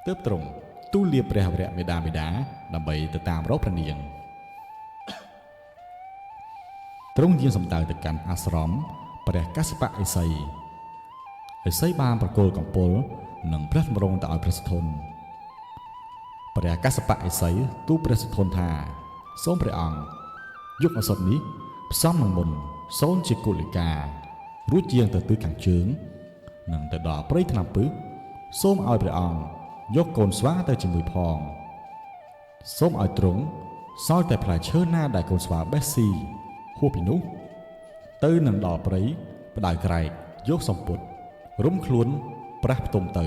ទើបទ្រង់ទូលលាព្រះវរៈមេដាបិតាដើម្បីទៅតាមរកព្រះនាងទ្រង់យាងសម្ដៅទៅកាន់អាស្រមព្រះកស្សបៈឥសីឥសីបានប្រគល់កំពុលនិងព្រះទម្រង់ទៅឲ្យព្រះសធនព្រះកស្សបៈឥសីទូលព្រះសធនថាសូមព្រះអង្គយកឱសថនេះផ្សំនឹងមុនសូនជាគុលិការួចយាងទៅទិសខាងជើងនិងទៅដល់ព្រៃថ្នាំពឹសសូមឲ្យព្រះអង្គយកកូនស្វាទៅជាមួយផងសូមឲ្យទ្រង់សល់តែផ្លែឈើណាដែលកូនស្វាបេះស៊ីហួសពីនោះទៅនឹងដល់ព្រៃផ្ដៅក្រែកយកសម្ពុតរុំខ្លួនប្រាស់ផ្ទុំទៅ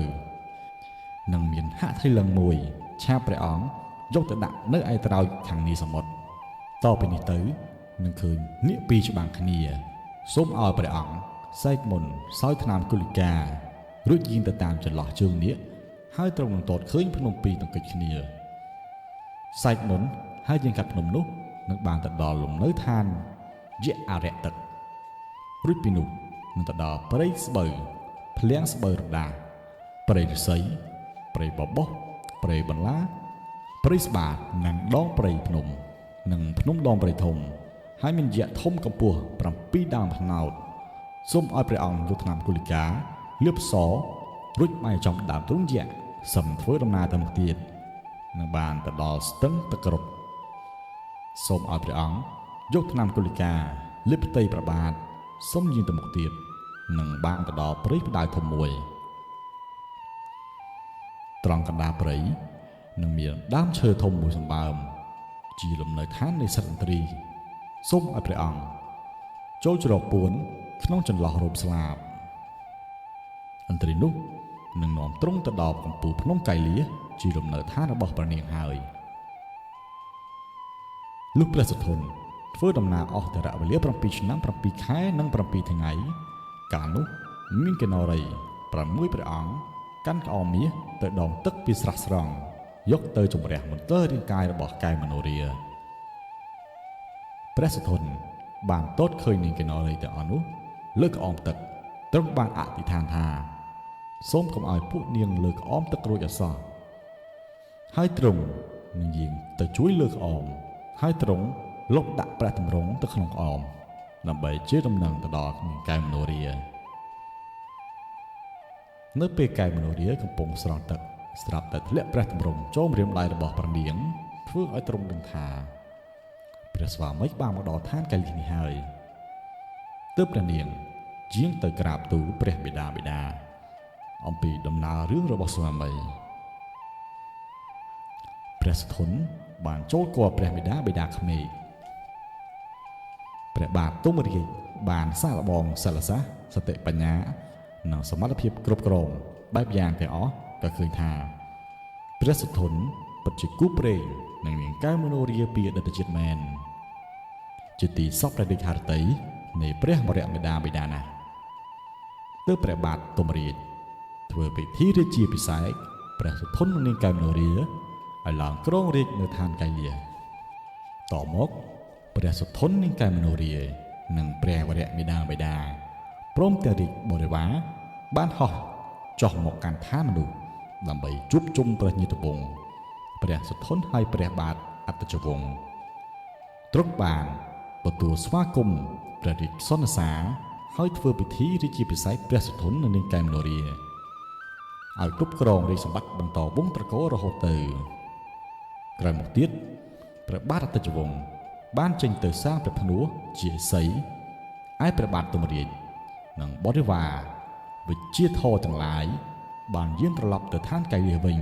នឹងមានហត្ថីលឹងមួយឆាបព្រះអង្គយកទៅដាក់នៅឯត្រើយខាងនេះសមុទ្រតពីនេះទៅនឹងឃើញនាគពីរច្បាំងគ្នាសូមឲ្យព្រះអង្គសែកមុនសោយថ្នាំគុលិការួចយាងទៅតាមចន្លោះជើងនាគហើយទ្រង់នឹងទតឃើញភ្នំពីរទង្គិចគ្នាសែកមុនហើយយាងកាត់ភ្នំនោះនឹងបានទៅដល់លំនៅឋានយៈអរិយទឹករួចពីនោះនឹងទៅដល់ព្រៃស្បូវភ្លៀងស្បូវរដាព្រៃឫស្សីព្រៃបបោះព្រៃបន្លាព្រៃស្បាតនិងដងព្រៃភ្នំនិងភ្នំដងព្រៃធំហើយមានយៈធំកម្ពស់7ដើមផ្នោតសូមឲ្យព្រះអង្គយកថ្នាំគុលិកាលាបសរួចបែរចំដើមទ្រូងយៈសឹមធ្វើដំណើរទៅមុខទៀតនឹងបានទៅដល់ស្ទឹងទឹកក្រត់សូមឲ្យព្រះអង្គយកថ្នាំគុលិកាលាបផ្ទៃព្រះបាទសូមយាងទៅមុខទៀតនឹងបានទៅដល់ព្រៃផ្ដៅធំមួយត្រង់កណ្ដាលព្រៃនឹងមានដើមឈើធំមួយសម្បើមជាលំនៅឋាននៃសត្វឥន្ទ្រីសូមឲ្យព្រះអង្គចូលជ្រកពួនក្នុងចន្លោះរោមស្លាបឥន្ទ្រីនោះនឹងនាំទ្រង់ទៅដល់កំពូលភ្នំកៃលាសជាលំនៅឋានរបស់ព្រះនាងហើយលុះព្រះសធនធ្វើដំណើរអស់តែរយៈវេលា7ឆ្នាំ7ខែនិង7ថ្ងៃកាលនោះមានកណរី6ព្រះអង្គកាន់ក្អមមាសទៅដងទឹកពីស្រះស្រង់យកទៅជំរះមន្ទិលរាងកាយរបស់កែវមនោរា ព្រះសុធនបានទតឃើញនាងកិន្នរីទាំងអស់នោះលើកក្អមទឹកទ្រង់បានអធិដ្ឋានថាសូមកុំឲ្យពួកនាងលើកក្អមទឹករួចអសោះហើយទ្រង់នឹងយាងទៅជួយលើកក្អមហើយទ្រង់លុបដាក់ព្រះទម្រង់ទៅក្នុងក្អមដើម្បីជាដំណឹងទៅដល់នាងកែវមនោរានៅពេលកែវមនោរាកំពុងស្រង់ទឹកស្រាប់តែធ្លាក់ព្រះទម្រង់ចូលម្រាមដៃរបស់ព្រះនាងធ្វើឲ្យទ្រង់ដឹងថាព្រះស្វាមីបានមកដល់ឋានកៃលិសនេះហើយទើបព្រះនាងយាងទៅក្រាបទូលព្រះបិតាបិតាអំពីដំណើររឿងរបស់ស្វាមីព្រះសុធនបានចូលគាល់ព្រះបិតាបិតាក្មេកព្រះបាទទុំរាជបានសាកល្បងសិលសាស្ត្រសតិបញ្ញានិងសមត្ថភាពគ្រប់គ្រងបែបយ៉ាងទាំងអស់ក៏ឃើញថាព្រះសុធនពិតជាគូព្រេងនិងនាងកែវមនោរាពីអតីតជាតិមែនជាទីសពព្រះរាជហឫទ័យនៃព្រះមរៈមេដាបិតាណាស់ទើបព្រះបាទទុំរាជធ្វើពិធីរាជាភិសេកព្រះសុធននិងនាងកែវមនោរាឲ្យឡើងគ្រងរាជនៅឋានកៃលាតមកព្រះសុធននាងកែវមនោរានិងព្រះវរៈមេដាបិតាព្រមទាំងរាជបរិវារបានហោះចុះមកកាន់ឋានមនុស្សដើម្បីជួបជុំព្រះញាតិវង្សព្រះសុធនហើយព្រះបាទអត្តជវង្សទ្រង់បានទទួលស្វាគមន៍ព្រះរាជសន្និសាហើយធ្វើពិធីរាជាភិសេកព្រះសុធននិងនាងកែវមនោរាឲ្យគ្រប់គ្រងរាជសម្បត្តិបន្តវង្សត្រកូលរហូតទៅក្រោយមកទៀតព្រះបាទអត្តជវង្សបានចេញទៅសាងព្រះភ្នោះជាសីឯព្រះបាទទុំរាជនិងបរិវារវិជាធរទាំងឡាយបានយាងត្រឡប់ទៅឋានកៃលាសវិញ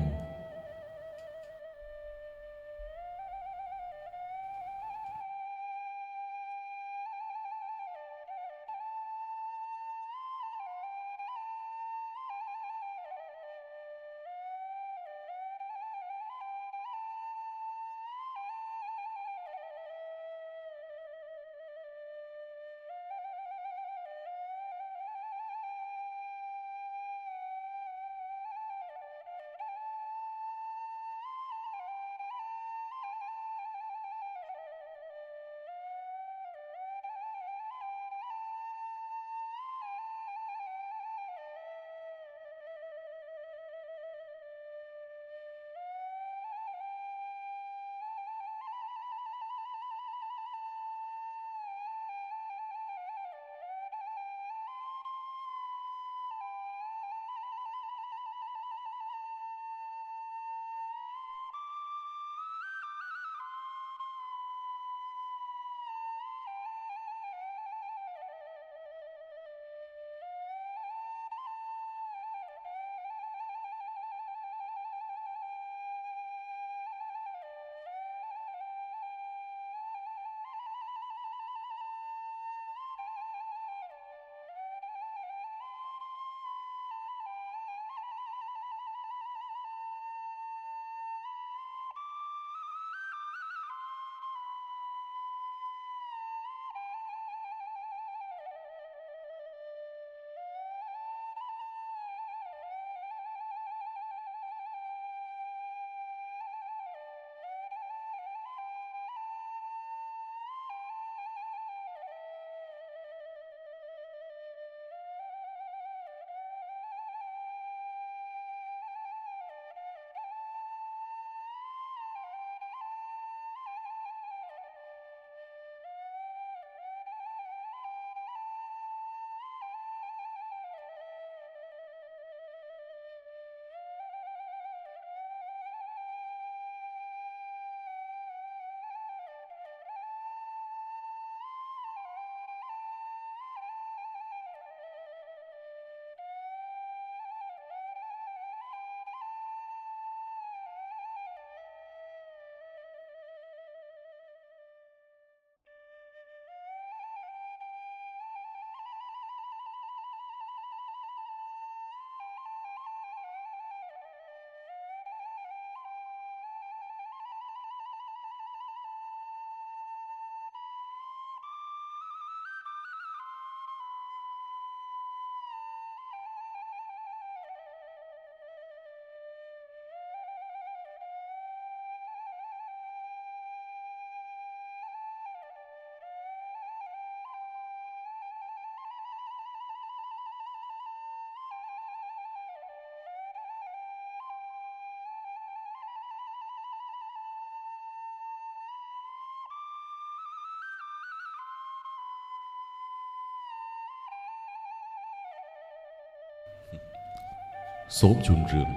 សូមជូនរឿង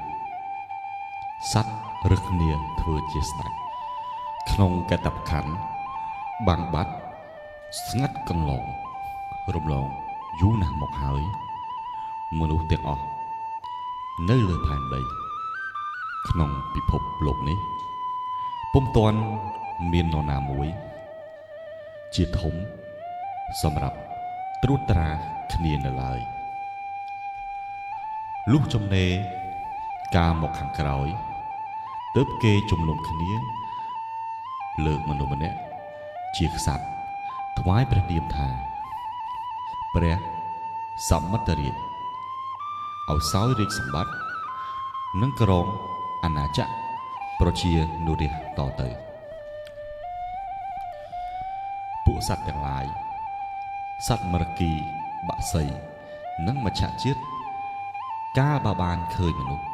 សត្វរើសគ្នាធ្វើជាស្ដេចក្នុងកតបខណ្ឌបាំងបាត់ស្ងាត់កន្លងរំលងយូរណាស់មកហើយមនុស្សទាំងអស់នៅលើផែនដីក្នុងពិភពលោកនេះពុំទាន់មាននរណាមួយជាធំសម្រាប់ត្រួតត្រាគ្នានៅឡើយលុះចំណេកាលមកខាងក្រោយទើបគេជំនុំគ្នាលើកមនុស្សម្នាក់ជាក្សត្រថ្វាយព្រះនាមថាព្រះសមិទ្ធរាជឲ្យសោយរាជសម្បត្តិនិងក្រងអាណាចក្រប្រជានុរាស្ត្រតទៅពួកសត្វទាំងឡាយសត្វមរគីបក្សីនិងមច្ឆជាតិកាលបើបានឃើញមនុស្ស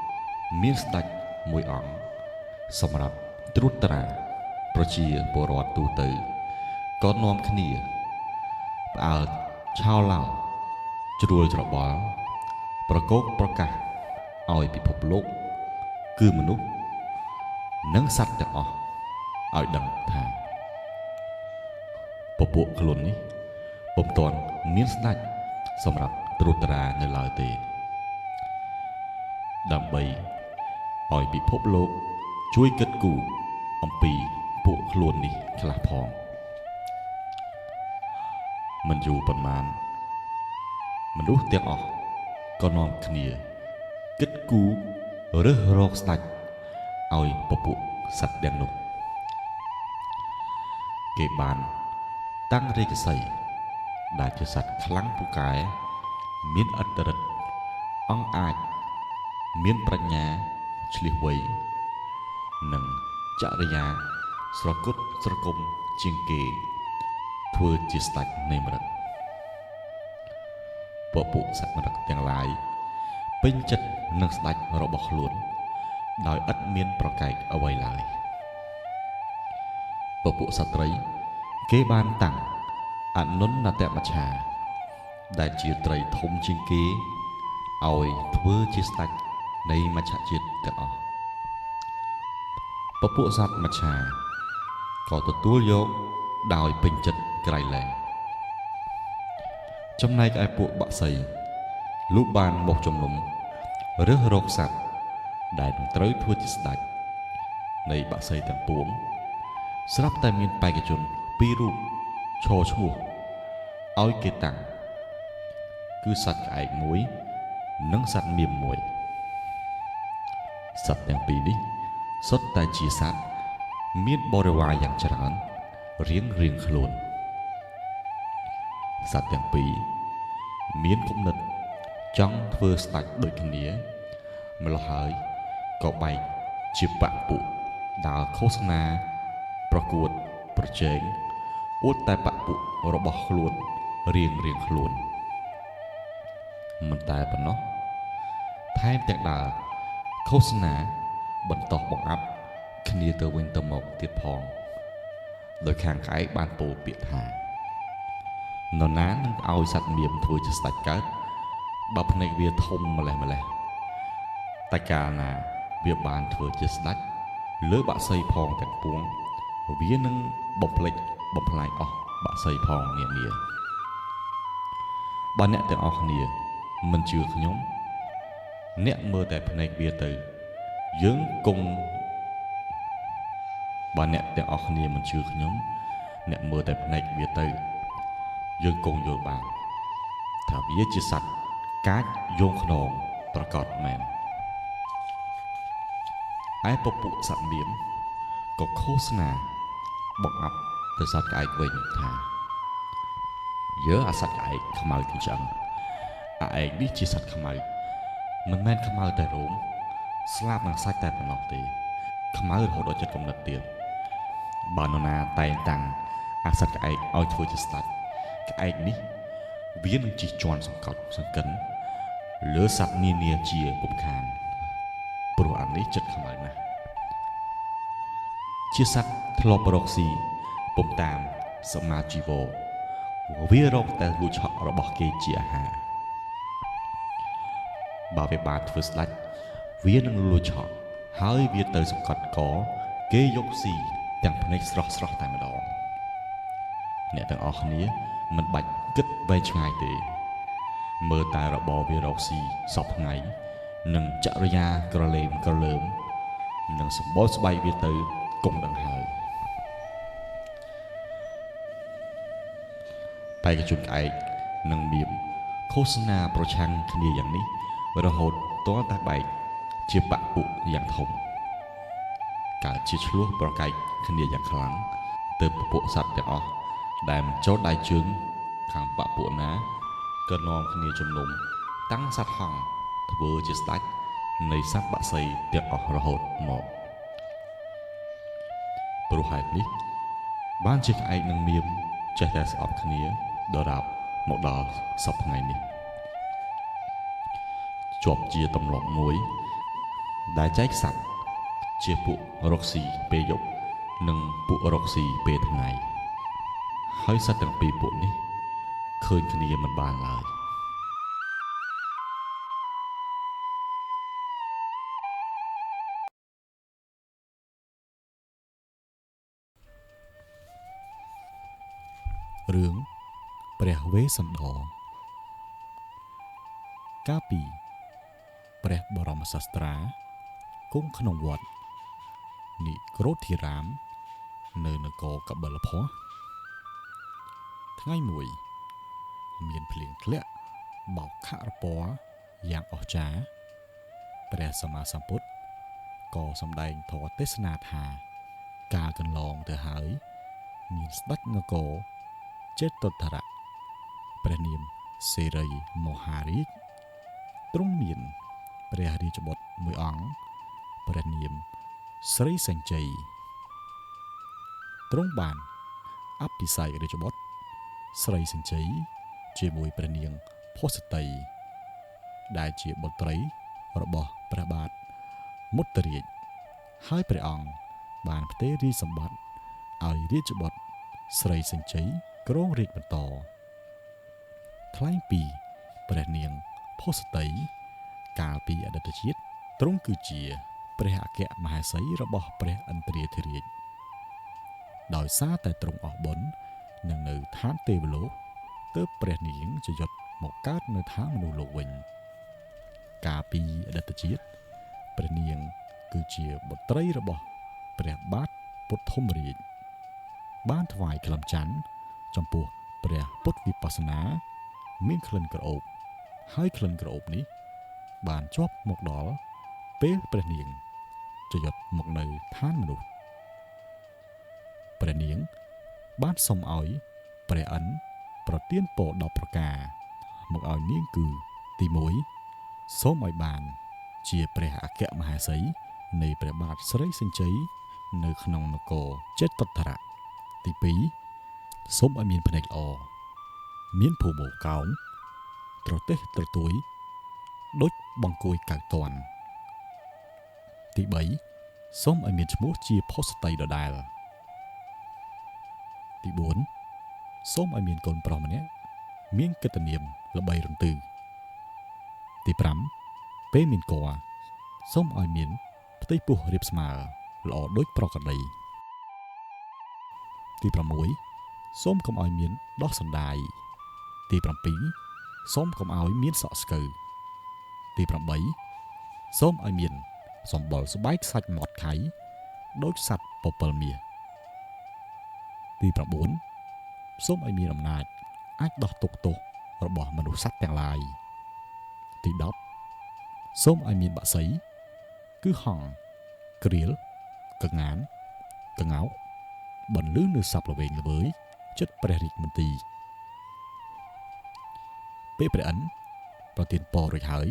មានស្ដេចមួយអង្គសម្រាប់ត្រួតត្រាប្រជាពលរដ្ឋទូទៅក៏នាំគ្នាផ្អើលឆោឡោជ្រួលច្របល់ប្រកោកប្រកាសឲ្យពិភពលោកគឺមនុស្សនិងសត្វទាំងអស់ឲ្យដឹងថាពពួកខ្លួននេះពុំទាន់មានស្ដេចសម្រាប់ត្រួតត្រានៅឡើយទេដើម្បីឲ្យពិភពលោកជួយគិតគូរអំពីពួកខ្លួននេះខ្លះផងមិនយូរប៉ុន្មានមនុស្សទាំងអស់ក៏នាំគ្នាគិតគូររើសរកស្ដេចឲ្យពពួកសត្វទាំងនោះគេបានតាំងរាជសីហ៍ដែលជាសត្វខ្លាំងពូកែមានឥទ្ធិឫទ្ធិអង្គអាចមានប្រាជ្ញាឈ្លាសវៃនិងចរិយាស្រគត់ស្រគំជាងគេធ្វើជាស្ដេចនៃមរឹកពពួកសត្វមរឹកទាំងឡាយពេញចិត្តនឹងស្ដេចរបស់ខ្លួនដោយឥតមានប្រកែកអ្វីឡើយពពួកសត្វត្រីគេបានតាំងអនុនតមច្ឆាដែលជាត្រីធំជាងគេឲ្យធ្វើជាស្ដេចនៃមច្ឆជាតិទាំងអស់ពពួកសត្វមច្ឆាក៏ទទួលយកដោយពេញចិត្តក្រៃលែងចំណែកឯពួកបក្សីលុះបានមកជំនុំរើសរកសត្វដែលនឹងត្រូវធ្វើជាស្ដេចនៃបក្សីទាំងពួងស្រាប់តែមានបេក្ខជនពីររូបឈរឈ្មោះឲ្យគេតាំងគឺសត្វក្អែកមួយនិងសត្វមៀមមួយសត្វទាំងពីរនេះសុទ្ធតែជាសត្វមានបរិវារយ៉ាងច្រើនរៀងរៀងខ្លួនសត្វទាំងពីរមានគំនិតចង់ធ្វើស្ដេចដូចគ្នាម្ល៉េះហើយក៏បែកជាបក្សពួកដើរឃោសនាប្រកួតប្រជែងអួតតែបក្សពួករបស់ខ្លួនរៀងរៀងខ្លួនមិនតែប៉ុណ្ណោះថែមទាំងដើរឃោសនាបន្តបង្អាប់គ្នាទៅវិញទៅមកទៀតផងដោយខាងក្អែកបានពោលពាក្យថានរណានឹងឲ្យសត្វមៀមធ្វើជាស្ដេចកើតបើភ្នែកវាធំម្លេះម្លេះតែកាលណាវាបានធ្វើជាស្ដេចលើបក្សីផងទាំងពួងវានឹងបំភ្លេចបំផ្លាញអស់បក្សីផងនានាបើអ្នកទាំងអស់គ្នាមិនជឿខ្ញុំអ្នកមើលតែភ្នែកវាទៅយើងគង់បើអ្នកទាំងអស់គ្នាមិនជឿខ្ញុំអ្នកមើលតែភ្នែកវាទៅយើងគង់យល់បានថាវាជាសត្វកាចយងខ្នងប្រកបមែនឯពពួកសត្វមៀមក៏ឃោសនាបង្អាប់ទៅសត្វក្អែកវិញថាយើអាសត្វក្អែកខ្មៅទាំងឆ្អឹងអាឯងនេះជាសត្វខ្មៅមិនមែនខ្មៅតែរោមស្លាប់នឹងសាច់តែប៉ុណ្ណោះទេខ្មៅរហូតដល់ចិត្តកំណត់ទៀតបើនរណាតែងតាំងអាសត្វក្អែកឲ្យធ្វើជាស្ដេចក្អែកនេះវានឹងជិះជាន់សង្កត់សង្កិនលើសត្វនានាជាពុំខានព្រោះអានេះចិត្តខ្មៅណាស់ជាសត្វធ្លាប់រកស៊ីពុំតាមសមាជីវោវារកតែលួចឆក់របស់គេជាអាហារបើវាបានធ្វើស្ដេច វានឹងលួចឆក់ហើយវាទៅសង្កត់កគេយកស៊ីទាំងភ្នែកស្រស់ស្រស់តែម្ដងអ្នកទាំងអស់គ្នាមិនបាច់គិតវែងឆ្ងាយទេមើលតែរបរវារកស៊ីសពថ្ងៃនិងចរិយាក្រឡេមក្រលើមនិងសម្បូរស្បែកវាទៅគង់ដឹងហើយបេក្ខជនក្អែកនិងមៀមឃោសនាប្រឆាំងគ្នាយ៉ាងនេះរហូតទាល់តែបែកជាបពពួកយ៉ាងធំកើតជាឆ្លោះប្រកែកគ្នាយ៉ាងខ្លាំងទើបពពួកសត្វទាំងអស់ដែលមិនចូលដៃជើងខាងបពពួកណាក៏នាំគ្នាជំនុំតាំងសត្វហង្សធ្វើជាស្ដេចនៃសត្វបក្សីទាំងអស់រហូតមកព្រោះហេតុនេះបានជាក្អែកនិងមៀមចេះតែស្អប់គ្នាដរាបមកដល់សប្តាហ៍ថ្ងៃនេះជាប់ជាទម្លាប់មួយដែលចែកសត្វជាពួករកស៊ីពេលយប់និងពួករកស៊ីពេលថ្ងៃហើយសត្វទាំងពីរពួកនេះឃើញគ្នាមិនបានឡើយរឿងព្រះវេស្សន្តរកាលពីព្រះបរមសាស្ត្រាគង់ក្នុងវត្តនិក្រូធិរាមនៅនគរកបិលភស្តុថ្ងៃមួយមានភ្លៀងធ្លាក់បោកខរពណ៌យ៉ាងអស្ចារ្យព្រះសម្មាសម្ពុទ្ធក៏សម្ដែងធម៌ទេសនាថាកាលកន្លងទៅហើយមានស្ដេចនគរចេតុទ្ធរៈព្រះនាមសិរីមហារាជទ្រង់មានព្រះរាជបុត្រមួយអង្គព្រះនាមស្រីសញ្ជ័យទ្រង់បានអភិសេករាជបុត្រស្រីសញ្ជ័យជាមួយព្រះនាងភោសតីដែលជាបុត្រីរបស់ព្រះបាទមុត្តរាជហើយព្រះអង្គបានផ្ទេររាជសម្បត្តិឲ្យរាជបុត្រស្រីសញ្ជ័យគ្រងរាជបន្តថ្លែងពីព្រះនាងភោសតីកាលពីអតីតជាតិទ្រង់គឺជាព្រះអគ្គមហេសីរបស់ព្រះឥន្ទ្រាធិរាជដោយសារតែទ្រង់អស់បុណ្យនិងនៅឋានទេវលោកទើបព្រះនាងជាយុទ្ធមកកើតនៅឋានមនុស្សលោកវិញកាលពីអតីតជាតិព្រះនាងគឺជាបុត្រីរបស់ព្រះបាទពុទ្ធមរាជបានថ្វាយក្លឹមច័ន្ទចំពោះព្រះពុទ្ធវិបស្សនាមានក្លិនក្រអូបហើយក្លិនក្រអូបនេះបានជាប់មកដល់ពេលព្រះនាងចយុទ្ធមកនៅឋានមនុស្សព្រះនាងបានសុំឲ្យព្រះឥន្ទប្រទានពរ10ប្រការមកឲ្យនាងគឺទី1សូមឲ្យបានជាព្រះអគ្គមហេសីនៃព្រះបាទស្រីសញ្ជ័យនៅក្នុងនគរចេតុទ្ធរៈទី2សូមឲ្យមានភ្នែកល្អមានភូមិកោងត្រទេសត្រទួយដូចបង្គួយកៅតន់ទី3សូមឲ្យមានឈ្មោះជាផុសតីដដែលទី4សូមឲ្យមានកូនប្រុសម្នាក់មានកិត្តិនាមល្បីរន្ទឺទី5ពេលមានគភ៌សូមឲ្យមានផ្ទៃពោះរាបស្មើល្អដូចប្រក្រតីទី6សូមកុំឲ្យមានដោះសណ្ដាយទី7សូមកុំឲ្យមានសក់ស្កូវទី8សូមឲ្យមានសម្បុរស្បែកសាច់មាត់ខៃដូចសត្វពពិលមាសទី9សូមឲ្យមានអំណាចអាចដោះទុក្ខទោសរបស់មនុស្សសត្វទាំងឡាយទី10សូមឲ្យមានបក្សីគឺហង្សក្រៀលកងានកងោកបន្លឺនៅសព្វល្វែងល្វើយចិត្តព្រះរាជមន្ទីរពេលព្រះឥន្ទប្រទានពររួចហើយ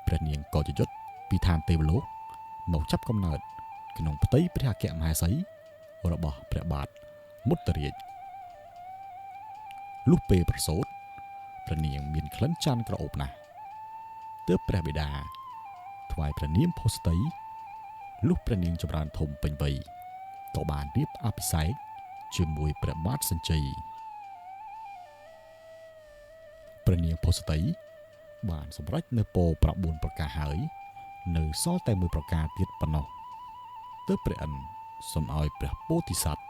ព្រះនាងក៏ជយុទ្ធពីឋានទេវលោកមកចាប់កំណើតក្នុងផ្ទៃព្រះអគ្គមហេសីរបស់ព្រះបាទមុត្តរាជលុះពេលប្រសូតព្រះនាងមានក្លិនច័ន្ទក្រអូបណាស់ទើបព្រះបិតាថ្វាយព្រះនាមភោសតីលុះព្រះនាងចម្រើនធំពេញវ័យក៏បានរៀបអភិសេកជាមួយព្រះបាទសញ្ជ័យព្រះនាងភោសតីបានសម្រេចនៅពរ9ប្រការហើយ នៅសល់តែមួយប្រការទៀតប៉ុណ្ណោះទើបព្រះឥន្ទសូមឲ្យព្រះពោធិសត្វ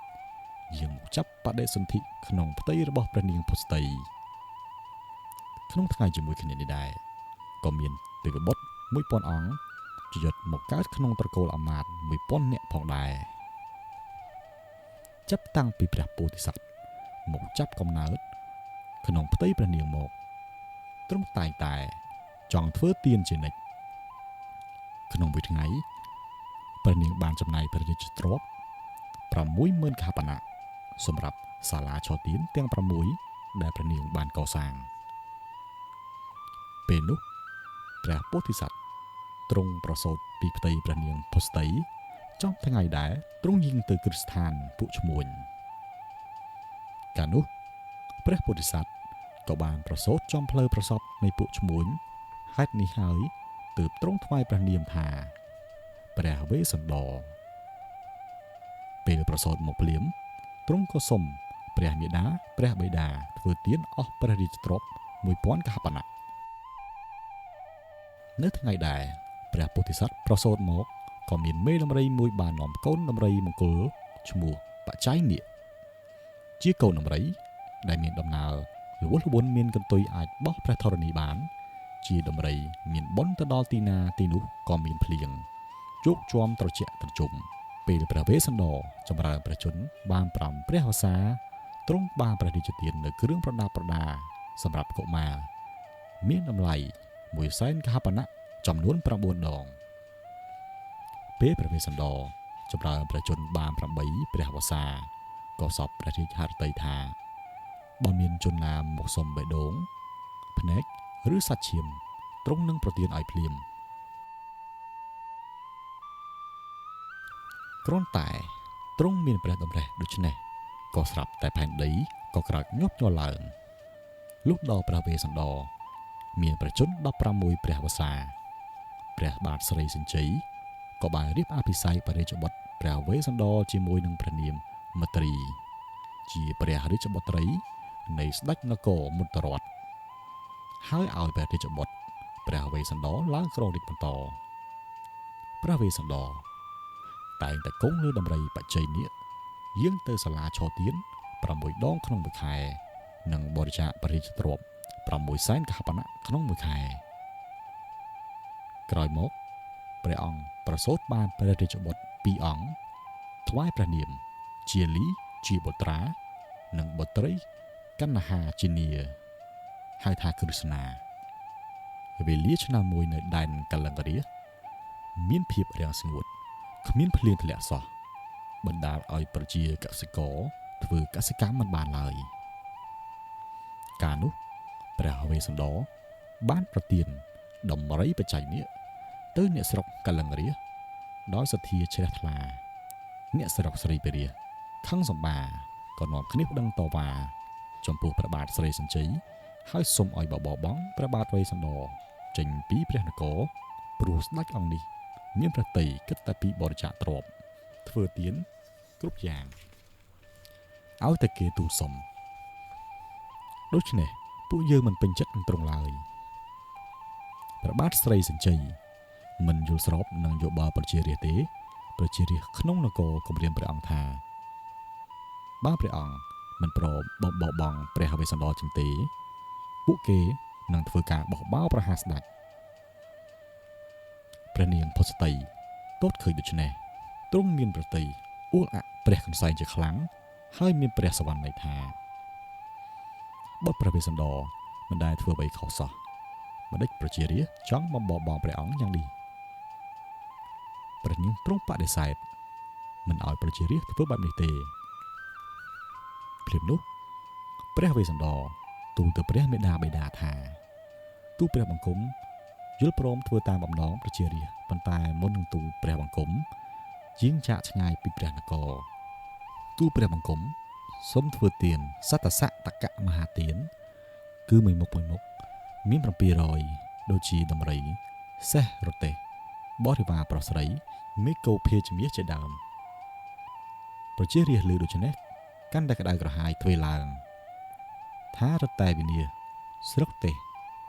យាងមកចាប់បដិសន្ធិក្នុងផ្ទៃរបស់ព្រះនាងភុស្តីក្នុងថ្ងៃជាមួយគ្នានេះដែរក៏មានទេវបុត្រ1000អង្គជាយុទ្ធមកកើតក្នុងត្រកូលអាមាត្យ1000នាក់ផងដែរចាប់តាំងពីព្រះពោធិសត្វមកចាប់កំណើតក្នុងផ្ទៃព្រះនាងមកទ្រង់តែងតែចង់ធ្វើទានជានិច្ចក្នុងមួយថ្ងៃព្រះនាងបានចំណាយព្រះរាជទ្រព្យ60000កហបណៈសម្រាប់សាលាឆទានទាំង6ដែលព្រះនាងបានកសាងពេលនោះព្រះពោធិសត្វទ្រង់ប្រសូតពីផ្ទៃព្រះនាងភុស្តីចំថ្ងៃដែរទ្រង់យាងទៅគ្រឹះស្ថានពួកឈ្មួញកាលនោះព្រះពោធិសត្វក៏បានប្រសូតចំផ្លូវប្រសពនៃពួកឈ្មួញហេតុនេះហើយទើបទ្រង់ថ្វាយព្រះនាមថាព្រះវេស្សន្តរពេលប្រសូតមកភ្លាមទ្រង់ក៏សុំព្រះមាតាព្រះបិតាធ្វើទានអស់ព្រះរាជទ្រព្យ1000កហបណៈនៅថ្ងៃដែរព្រះពោធិសត្វប្រសូតមកក៏មានមេដំរីមួយបាននាំកូនដំរីមង្គលឈ្មោះបច្ច័យនាគជាកូនដំរីដែលមានដំណើរល្វោះល្វន់មានកន្ទុយអាចបោះព្រះធរណីបានជាដំរីមានបុណ្យទៅដល់ទីណាទីនោះក៏មានភ្លៀងជោគជាំត្រជាក់ត្រជុំពេលព្រះវេស្សន្តរចម្រើនព្រះជន្មបាន5ព្រះវស្សាទ្រង់បានព្រះរាជទាននៅគ្រឿងប្រដាប់ប្រដាសម្រាប់កុមារមានតម្លៃ100,000កហបណៈចំនួន9ដងពេលព្រះវេស្សន្តរចម្រើនព្រះជន្មបាន8ព្រះវស្សាក៏សពព្រះរាជហឫទ័យថាបើមានជនណាមកសុំបេះដូងភ្នែកឬសាច់ឈាមទ្រង់នឹងប្រទានឲ្យភ្លាមគ្រាន់តែទ្រង់មានព្រះតម្រិះដូច្នេះក៏ស្រាប់តែផែនដីក៏ក្រោកញាប់ញ័រឡើងលុះដល់ព្រះវេស្សន្តរមានព្រះជន្ម16ព្រះវស្សាព្រះបាទស្រីសញ្ជ័យក៏បានរៀបអភិសេកព្រះរាជបុត្រព្រះវេស្សន្តរជាមួយនឹងព្រះនាមមត្រីជាព្រះរាជបុត្រីនៃស្ដេចនគរមុត្តរតហើយឲ្យព្រះរាជបុត្រព្រះវេស្សន្តរឡើងគ្រងរាជបន្តព្រះវេស្សន្តរតែងតែគង់លើដំរីបច្ច័យនាគយាងទៅសាលាឆទាន6ដងក្នុងមួយខែនិងបរិច្ចាគព្រះរាជទ្រព្យ600,000កហបណៈក្នុងមួយខែក្រោយមកព្រះអង្គប្រសូតបានព្រះរាជបុត្រ2អង្គថ្វាយព្រះនាមជាលីជាបុត្រានិងបុត្រីកណ្ហាជានាហៅថាគ្រឹស្នាវេលាឆ្នាំមួយនៅដែនកលិង្ករាជមានភាពរាំងស្ងួតគ្មានភ្លៀងធ្លាក់សោះបណ្ដាលឲ្យប្រជាកសិករធ្វើកសិកម្មមិនបានឡើយកាលនោះព្រះវេស្សន្តរបានប្រទានដំរីបច្ច័យនាគទៅអ្នកស្រុកកលិង្ករាជដោយសទ្ធាជ្រះថ្លាអ្នកស្រុកស្រីពរាខឹងសម្បាក៏នាំគ្នាប្តឹងតវ៉ាចំពោះព្រះបាទស្រីសញ្ជ័យហើយសូមឲ្យបបបងព្រះបាទវេស្សន្តរចេញពីព្រះនគរព្រោះស្ដេចអង្គនេះមានព្រះទ័យគិតតែពីបរិច្ចាគទ្រព្យធ្វើទានគ្រប់យ៉ាងឲ្យតែគេទូលសុំដូច្នេះពួកយើងមិនពេញចិត្តនឹងទ្រង់ឡើយព្រះបាទស្រីសញ្ជ័យមិនយល់ស្របនឹងយោបល់ប្រជារាស្ត្រទេប្រជារាស្ត្រក្នុងនគរគំរាមព្រះអង្គថាបើព្រះអង្គមិនព្រមបបបងព្រះវេស្សន្តរជាងទេពួកគេនឹងធ្វើការបោះបោរប្រហារស្ដេចព្រះនាងភុស្តីទតឃើញដូច្នេះទ្រង់មានប្រតិយអួលអព្រះកន្សែងជាខ្លាំងហើយមានព្រះសវណ្ណន័យថាបុត្រព្រះវេស្សន្តរមិនដែលធ្វើអ្វីខុសសោះម្ដេចប្រជារាស្ត្រចង់បំបបងព្រះអង្គយ៉ាងនេះព្រះនាងទ្រង់បដិសេធមិនឲ្យប្រជារាស្ត្រធ្វើបែបនេះទេភ្លាមនោះព្រះវេស្សន្តរទូលទៅព្រះមេដាបិតាថាទូលព្រះបង្គំយល់ព្រមធ្វើតាមបំណងប្រជារាស្ត្រប៉ុន្តែមុននឹងទូលព្រះបង្គំយាងចាកឆ្ងាយពីព្រះនគរទូលព្រះបង្គំសូមធ្វើទានសតសតកមហាទានគឺមួយមុខមួយមុខមាន700ដូចជាដំរីសេះរទេះបរិវារប្រុសស្រីមេកោភាជមាសជាដើមប្រជារាស្ត្រឮដូច្នេះកាន់តែក្តៅក្រហាយទ្វេឡើងថារតែវិនាសស្រុកទេស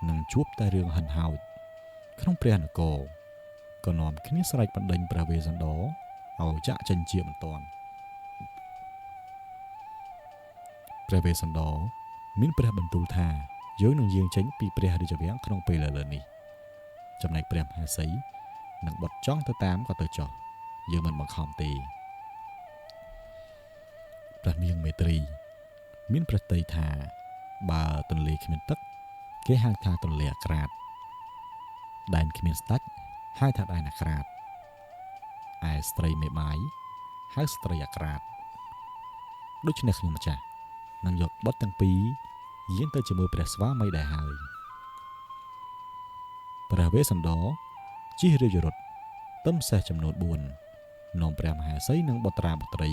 នឹងជួបតែរឿងហិនហោចក្នុងព្រះនគរ ក៏នាំគ្នាស្រែកបណ្ដេញព្រះវេស្សន្តរឲ្យចាក់ចេញជាបន្ទាន់ព្រះវេស្សន្តរមានព្រះបន្ទូលថាយើងនឹងយាងចេញពីព្រះរាជវាំងក្នុងពេលឥឡូវនេះចំណែកព្រះមហេសីនឹងបុត្រចង់ទៅតាមក៏ទៅចុះយើងមិនបង្ខំទេព្រះនាងមេត្រីមានប្រតិយថាបើទន្លេគ្មានទឹកគេហៅថាទន្លេអាក្រាតដែនគ្មានស្ដេចហៅថាដែនអាក្រាតឯស្ត្រីមេបាយហៅស្ត្រីអាក្រាតដូច្នេះខ្ញុំម្ចាស់នឹងយកបុត្រទាំងពីរយាងទៅជាមួយព្រះស្វាមីដែរហើយព្រះវេស្សន្តរជិះរាជរថទឹមសេះចំនួន4នាំព្រះមហេសីនិងបុត្រាបុត្រី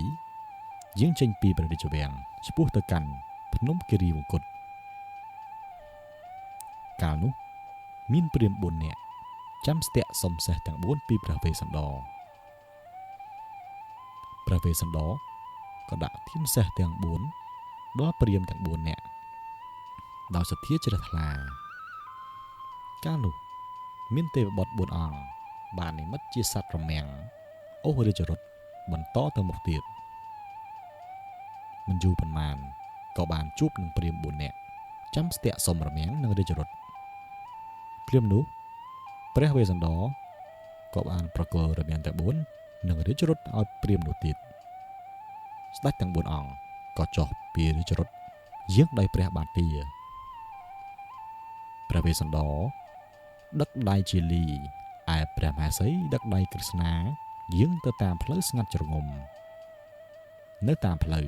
យាងចេញពីព្រះរាជវាំងឆ្ពោះទៅកាន់ភ្នំគិរីវង្គតកាលនោះមានព្រាហ្មណ៍4នាក់ចាំស្ទាក់សុំសេះទាំង4ពីព្រះវេស្សន្តរព្រះវេស្សន្តរក៏ដាក់ធានសេះទាំង4ដល់ព្រាហ្មណ៍ទាំង4នាក់ដោយសទ្ធាជ្រះថ្លាកាលនោះមានទេវបុត្រ4អង្គបាននិមិត្តជាសត្វរមាំងអូសរាជរថបន្តទៅមុខទៀតមិនយូរប៉ុន្មានក៏បានជួបនឹងព្រាហ្មណ៍4នាក់ចាំស្ទាក់សុំរមាំងនិងរាជរថព្រាហ្មណ៍នោះព្រះវេស្សន្តរក៏បានប្រគល់រមាំងទាំង4និងរាជរថឲ្យព្រាហ្មណ៍នោះទៀតស្ដេចទាំង4អង្គក៏ចុះពីរាជរថយាងដោយព្រះបាទទាព្រះវេស្សន្តរដឹកដៃជាលីឯព្រះមហេសីដឹកដៃក្រឹស្នាយាងទៅតាមផ្លូវស្ងាត់ជ្រងំនៅតាមផ្លូវ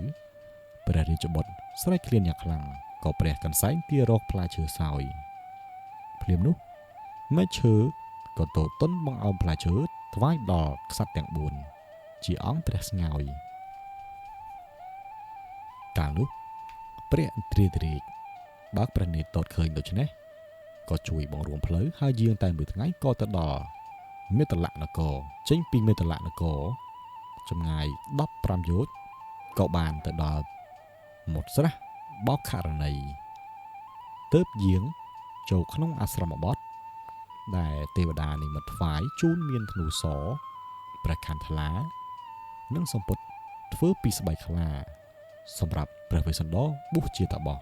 ព្រះរាជបុត្រស្រែកឃ្លានយ៉ាងខ្លាំងក៏ព្រះកន្សែងទារកផ្លែឈើសោយភ្លាមនោះមែកឈើក៏ទតុនបង្អោមផ្លែឈើថ្វាយដល់ក្សត្រទាំង4ជាអង្គព្រះស្ងោយកាលនោះព្រះឥន្ទ្រាធិរាជបើកព្រះនេត្រទតឃើញដូច្នេះក៏ជួយបង្រួមផ្លូវហើយយាងតែមួយថ្ងៃក៏ទៅដល់មេតលនគរចេញពីមេតលនគរចម្ងាយ15យោជន៍ក៏បានទៅដល់មុតស្រះបោកករណីទើបយាងចូលក្នុងអាស្រមបទដែលទេវតានិមិត្តថ្វាយជូនមានធ្នូសព្រះខន្ថ្លានិងសម្ពុតធ្វើពីស្បែកខ្លាសម្រាប់ព្រះវេស្សន្តរបួសជាតបោះ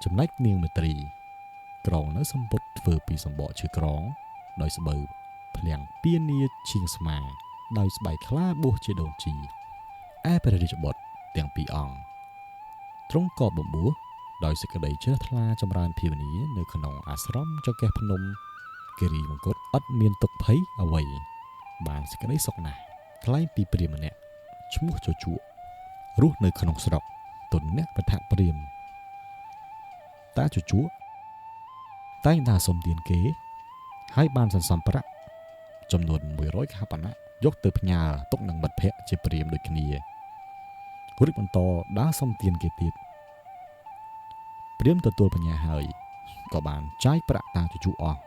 ចំណែកនាងមេត្រីក្រងនៅសម្ពុតធ្វើពីសម្បកឈើក្រងដោយស្បូវភ្លាំងពៀនាឈៀងស្មាដោយស្បែកខ្លាបួសជាដូនជីឯព្រះរាជបុត្រទាំងពីរអង្គទ្រង់ក៏បំបួសដោយសេចក្តីជ្រះថ្លាចម្រើនភាវនានៅក្នុងអាស្រមចង្កេះភ្នំគិរីវង្គតឥតមានទុក្ខភ័យអ្វីបានសេចក្តីសុខណាស់ថ្លែងពីព្រាហ្មណ៍ម្នាក់ឈ្មោះជជក់រស់នៅក្នុងស្រុកទុនអ្នកបឋព្រាហ្មណ៍តាជជក់តែងដើរសុំទានគេហើយបានសន្សំប្រាក់ចំនួន100កហបណៈយកទៅផ្ញើទុកនឹងមិត្តភ័ក្តិជាព្រាហ្មណ៍ដូចគ្នារួចបន្តដើរសុំទានគេទៀតព្រាហ្មណ៍ទទួលបញ្ញាហើយក៏បានចាយប្រាក់តាជជក់អស់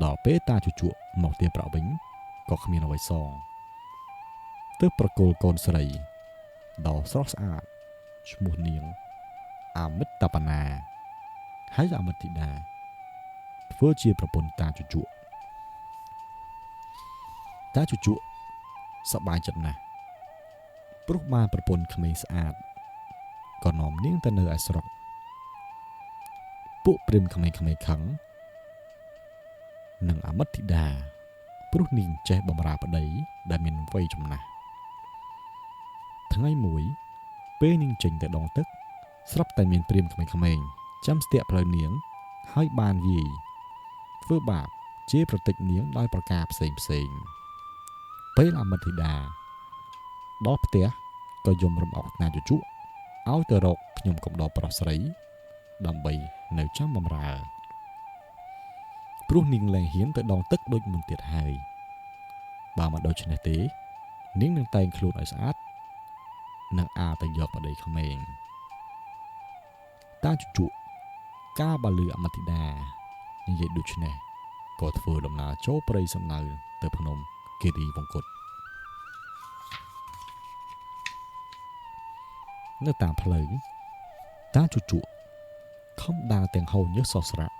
ដល់ពេលតាជជក់មកទារប្រាក់វិញក៏គ្មានអ្វីសងទើបប្រគល់កូនស្រីដ៏ស្រស់ស្អាតឈ្មោះនាងអមិត្តបណាហើយអមិត្តធីតាធ្វើជាប្រពន្ធតាជជក់តាជជក់សប្បាយចិត្តណាស់ព្រោះបានប្រពន្ធក្មេងស្អាតក៏នាំនាងទៅនៅឯស្រុកពួកព្រាហ្មណ៍ក្មេងៗខឹងនិងអមិត្តធីតាព្រោះនាងចេះបម្រើប្តីដែលមានវ័យចំណាស់ថ្ងៃមួយពេលនាងចេញទៅដងទឹកស្រាប់តែមានព្រាហ្មណ៍ក្មេងៗចាំស្ទាក់ផ្លូវនាងហើយបានវាយធ្វើបាបជាប្រតិចនាងដោយប្រការផ្សេងផ្សេងពេលអមិត្តធីតាដល់ផ្ទះក៏យំរំអុកតាជជក់ឲ្យទៅរកខ្ញុំកំដរប្រុសស្រីដើម្បីនៅចាំបម្រើព្រោះនាងលែងហ៊ានទៅដងទឹកដូចមុនទៀតហើយបើមិនដូច្នេះទេនាងនឹងតែងខ្លួនឲ្យស្អាតនិងអាទៅយកប្តីក្មេងតាជជក់កាបាលឺអមិត្តធីតានិយាយដូច្នេះក៏ធ្វើដំណើរចូលព្រៃសំដៅទៅភ្នំគិរីវង្គតនៅតាមផ្លូវតាជជក់ខំដើរទាំងហូរញើសសស្រាក់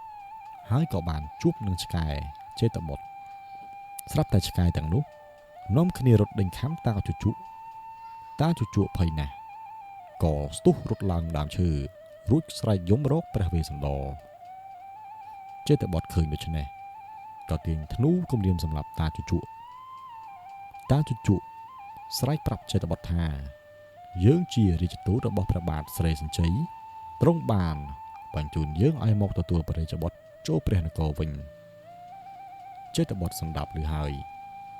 ហើយក៏បានជួបនឹងឆ្កែចេតបុត្រ ស្រាប់តែឆ្កែទាំងនោះនាំគ្នារត់ដេញខាំតាជជុតាជជុភ័យណាស់ក៏ស្ទុះរត់ឡើងដើមឈើរួចស្រែកយំរកព្រះវេស្សន្តរចេតបុត្រឃើញដូច្នេះក៏ទាញធ្នូគំរាមសម្លាប់តាជជុតាជជុស្រែកប្រាប់ចេតបុត្រថាយើងជារាជទូតរបស់ព្រះបាទស្រីសញ្ជ័យទ្រង់បានបញ្ជូនយើងឲ្យមកទទួលព្រះរាជបុត្រចូលព្រះនគរវិញចេតបុត្រសម្ដាប់ឮហើយ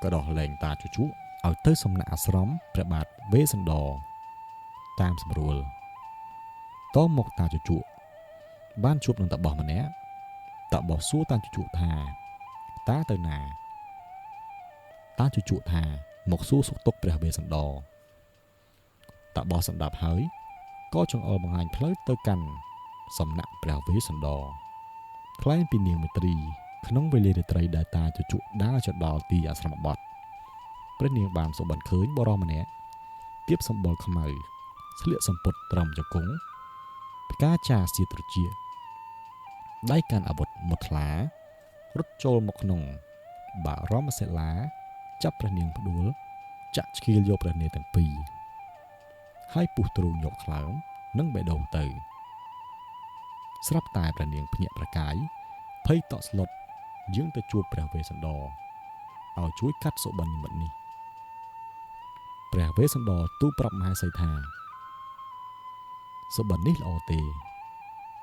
ក៏ដោះលែងតាជជុឲ្យទៅសំណាក់អាស្រមព្រះបាទវេស្សន្តរតាមសម្រួលតមកតាជជុបានជួបនឹងតាបោះម្នាក់តាបោះសួរតាជជុថាតាទៅណាតាជជុថាមកសួរសុខទុក្ខព្រះវេស្សន្តរតាបោះសម្ដាប់ហើយក៏ចង្អុលបង្ហាញផ្លូវទៅកាន់សំណាក់ព្រះវេស្សន្តរថ្លែងពីនាងមេត្រីក្នុងវេលារាត្រីដែលតាជជុដើរទៅដល់ទីអាស្រមបត្តិព្រះនាងបានសុបិនឃើញបុរសម្នាក់ទៀបសម្បុរខ្មៅស្លៀកសំពត់ត្រឹមជង្គង់ផ្កាចាសៀត្រជាដៃកាន់អាវុធមុតថ្លារត់ចូលមកក្នុងបារមសិលាចាប់ព្រះនាងផ្ដួលចាក់ឆ្កៀលយកព្រះនាងទាំងពីរហើយពុះទ្រូងយកថ្លើមនិងបេះដូងទៅស្រាប់តែព្រះនាងភ្ញាក់ប្រកាយភ័យតក់ស្លុតយាងទៅជួបព្រះវេស្សន្តរឲ្យជួយកាត់សុបិននិមិត្តនេះព្រះវេស្សន្តរទូលប្រាប់មហេសីថាសុបិននេះល្អទេ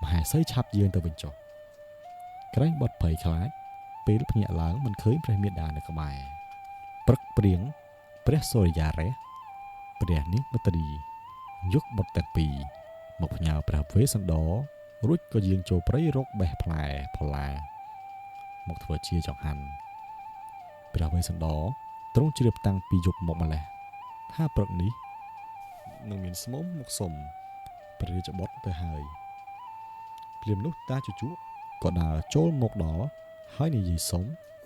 មហេសីឆាប់យាងទៅវិញចុះក្រែងបត់ភ័យខ្លាចពេលភ្ញាក់ឡើងមិនឃើញព្រះមាតានៅក្បែរព្រឹកព្រៀងព្រះសូរិយារះព្រះនាងមត្រីយកបុត្រទាំងពីរមកផ្ញើព្រះវេស្សន្តររួចក៏យាងចូលព្រៃរកបេះផ្លែផល្លាមកធ្វើជាចង្ហាន់ព្រះវេស្សន្តរទ្រង់ជ្រាបតាំងពីយប់មកម្លេះថាព្រឹកនេះនឹងមានស្មុំមកសុំព្រះរាជបុត្រទៅហើយភ្លាមនោះតាជជុក៏ដើរចូលមកដល់ហើយនិយាយសុំ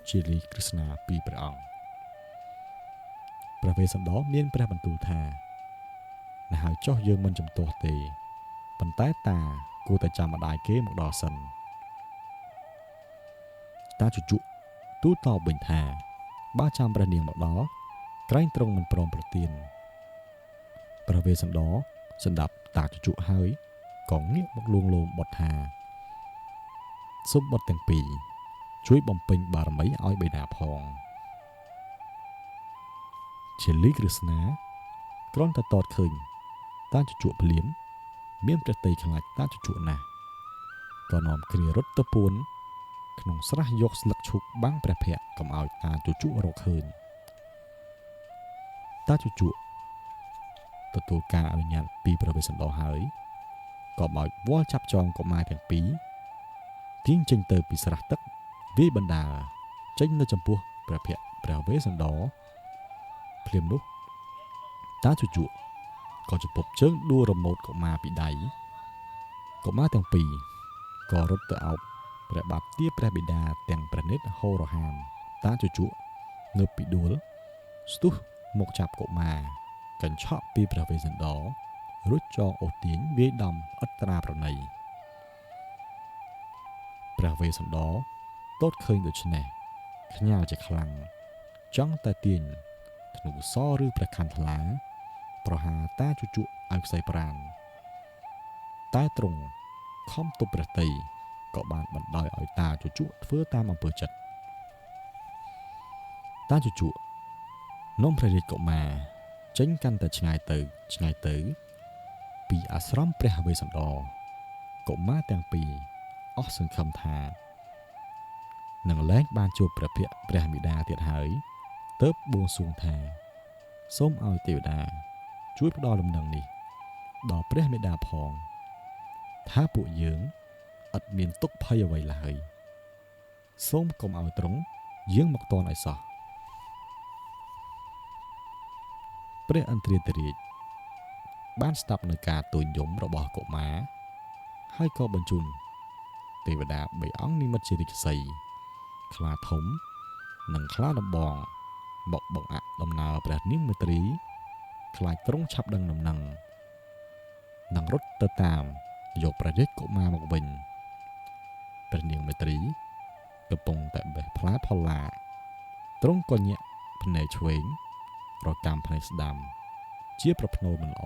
ជាលីក្រឹស្នាពីព្រះអង្គព្រះវេស្សន្តរមានព្រះបន្ទូលថាណែហើយចុះយើងមិនជំទាស់ទេប៉ុន្តែតាគួរតែចាំម្ដាយគេមកដល់សិនតាជជុទូលតបវិញថាបើចាំព្រះនាងមកដល់ក្រែងទ្រង់មិនព្រមប្រទានព្រះវេស្សន្តរសម្ដាប់តាជជុហើយក៏ងាកមកលួងលោមបុត្រថាសូមបុត្រទាំងពីរជួយបំពេញបារមីឲ្យបិតាផងជាលីក្រឹស្នាគ្រាន់តែតតឃើញតាជជុភ្លាមមានព្រះទ័យខ្លាចតាជជុណាស់ក៏នាំគ្នារត់ទៅពួនក្នុងស្រះយកស្លឹកឈូកបាំងព្រះភ័ក្ត្រកុំឲ្យតាជជុរកឃើញតាជជុទទួលការអនុញ្ញាតពីព្រះវេស្សន្តរហើយក៏បោចវល់ចាប់ចងកុមារទាំងពីរទាញចេញទៅពីស្រះទឹកវាយបណ្ដាចេញនៅចំពោះព្រះភ័ក្ត្រព្រះវេស្សន្តរភ្លាមនោះតាជជុក៏ជំពប់ជើងដួលរមូតកុមារពីដៃកុមារទាំងពីរក៏រត់ទៅអោបព្រះបាទទាព្រះបិតាទាំងព្រះនេត្រហោរហាមតាជជុងើបពីដួលស្ទុះមកចាប់កុមារកញ្ឆក់ពីព្រះវេស្សន្តររួចចងអូសទាញវាយដំឥតត្រាប្រណីព្រះវេស្សន្តរទតឃើញដូច្នេះខ្ញាល់ជាខ្លាំងចង់តែទាញធ្នូសឬព្រះខ័នថ្លាប្រហារតាជជុឲ្យខ្សែប្រានតែទ្រង់ខំទប់ព្រះទ័យក៏បានបណ្ដោយឲ្យតាជជុធ្វើតាមអំពើចិត្តតាជជុនាំព្រះរាជកុមារចេញកាន់តែឆ្ងាយទៅឆ្ងាយទៅពីអាស្រមព្រះវេស្សន្តរកុមារទាំងពីរអស់សង្ឃឹមថានឹងលែងបានជួបព្រះភ័ក្ត្រព្រះមាតាទៀតហើយទើបបួងសួងថាសូមឲ្យទេវតាជួយផ្ដល់ដំណឹងនេះដល់ព្រះមាតាផងថាពួកយើងឥតមានទុក្ខភ័យអ្វីឡើយសូមកុំឲ្យទ្រង់យាងមកតន់ឲ្យសោះព្រះឥន្ទ្រាធិរាជបានស្ដាប់នៅការទូលយំរបស់កុមារហើយក៏បញ្ជូនទេវតា3អង្គនិមិត្តជារាជសីខ្លាធំនិងខ្លាដំបងមកបង្អាក់ដំណើរព្រះនាងមេត្រីខ្លាចទ្រង់ឆាប់ដឹងដំណឹងនឹងរត់ទៅតាមយកព្រះរាជកុមារមកវិញព្រះនាងមេត្រីកំពុងតែបេះផ្លែផល្លា ទ្រង់ក៏ញាក់ភ្នែកឆ្វេងរកាំភ្នែកស្ដាំជាប្រផ្នូលមិនល្អ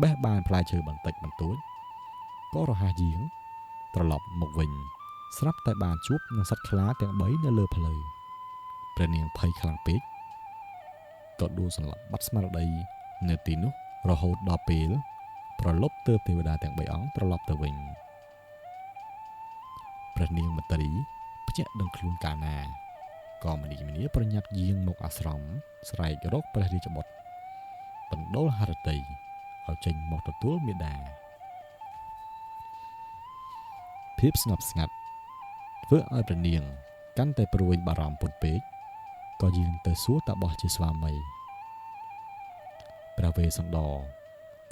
បេះបានផ្លែឈើបន្តិចបន្តួចក៏រហ័សយាងត្រឡប់មកវិញស្រាប់តែបានជួបនឹងសត្វខ្លាទាំង3នៅលើផ្លូវព្រះនាងភ័យខ្លាំងពេកក៏ដួលសន្លប់បាត់ស្មារតីនៅទីនោះរហូតដល់ពេលប្រលប់ទើបទេវតាទាំង3អង្គត្រឡប់ទៅវិញព្រះនាងមត្រីភ្ញាក់ដឹងខ្លួនកាលណាក៏មនីមនាប្រញាប់យាងមកអាស្រមស្រែករកព្រះរាជបុត្របណ្ដូលហឫទ័យឲ្យចេញមកទទួលមេដាភាពស្ងប់ស្ងាត់ធ្វើឲ្យព្រះនាងកាន់តែព្រួយបារម្ភពន់ពេកក៏យាងទៅសួរតាបោះជាស្វាមីព្រះវេស្សន្តរ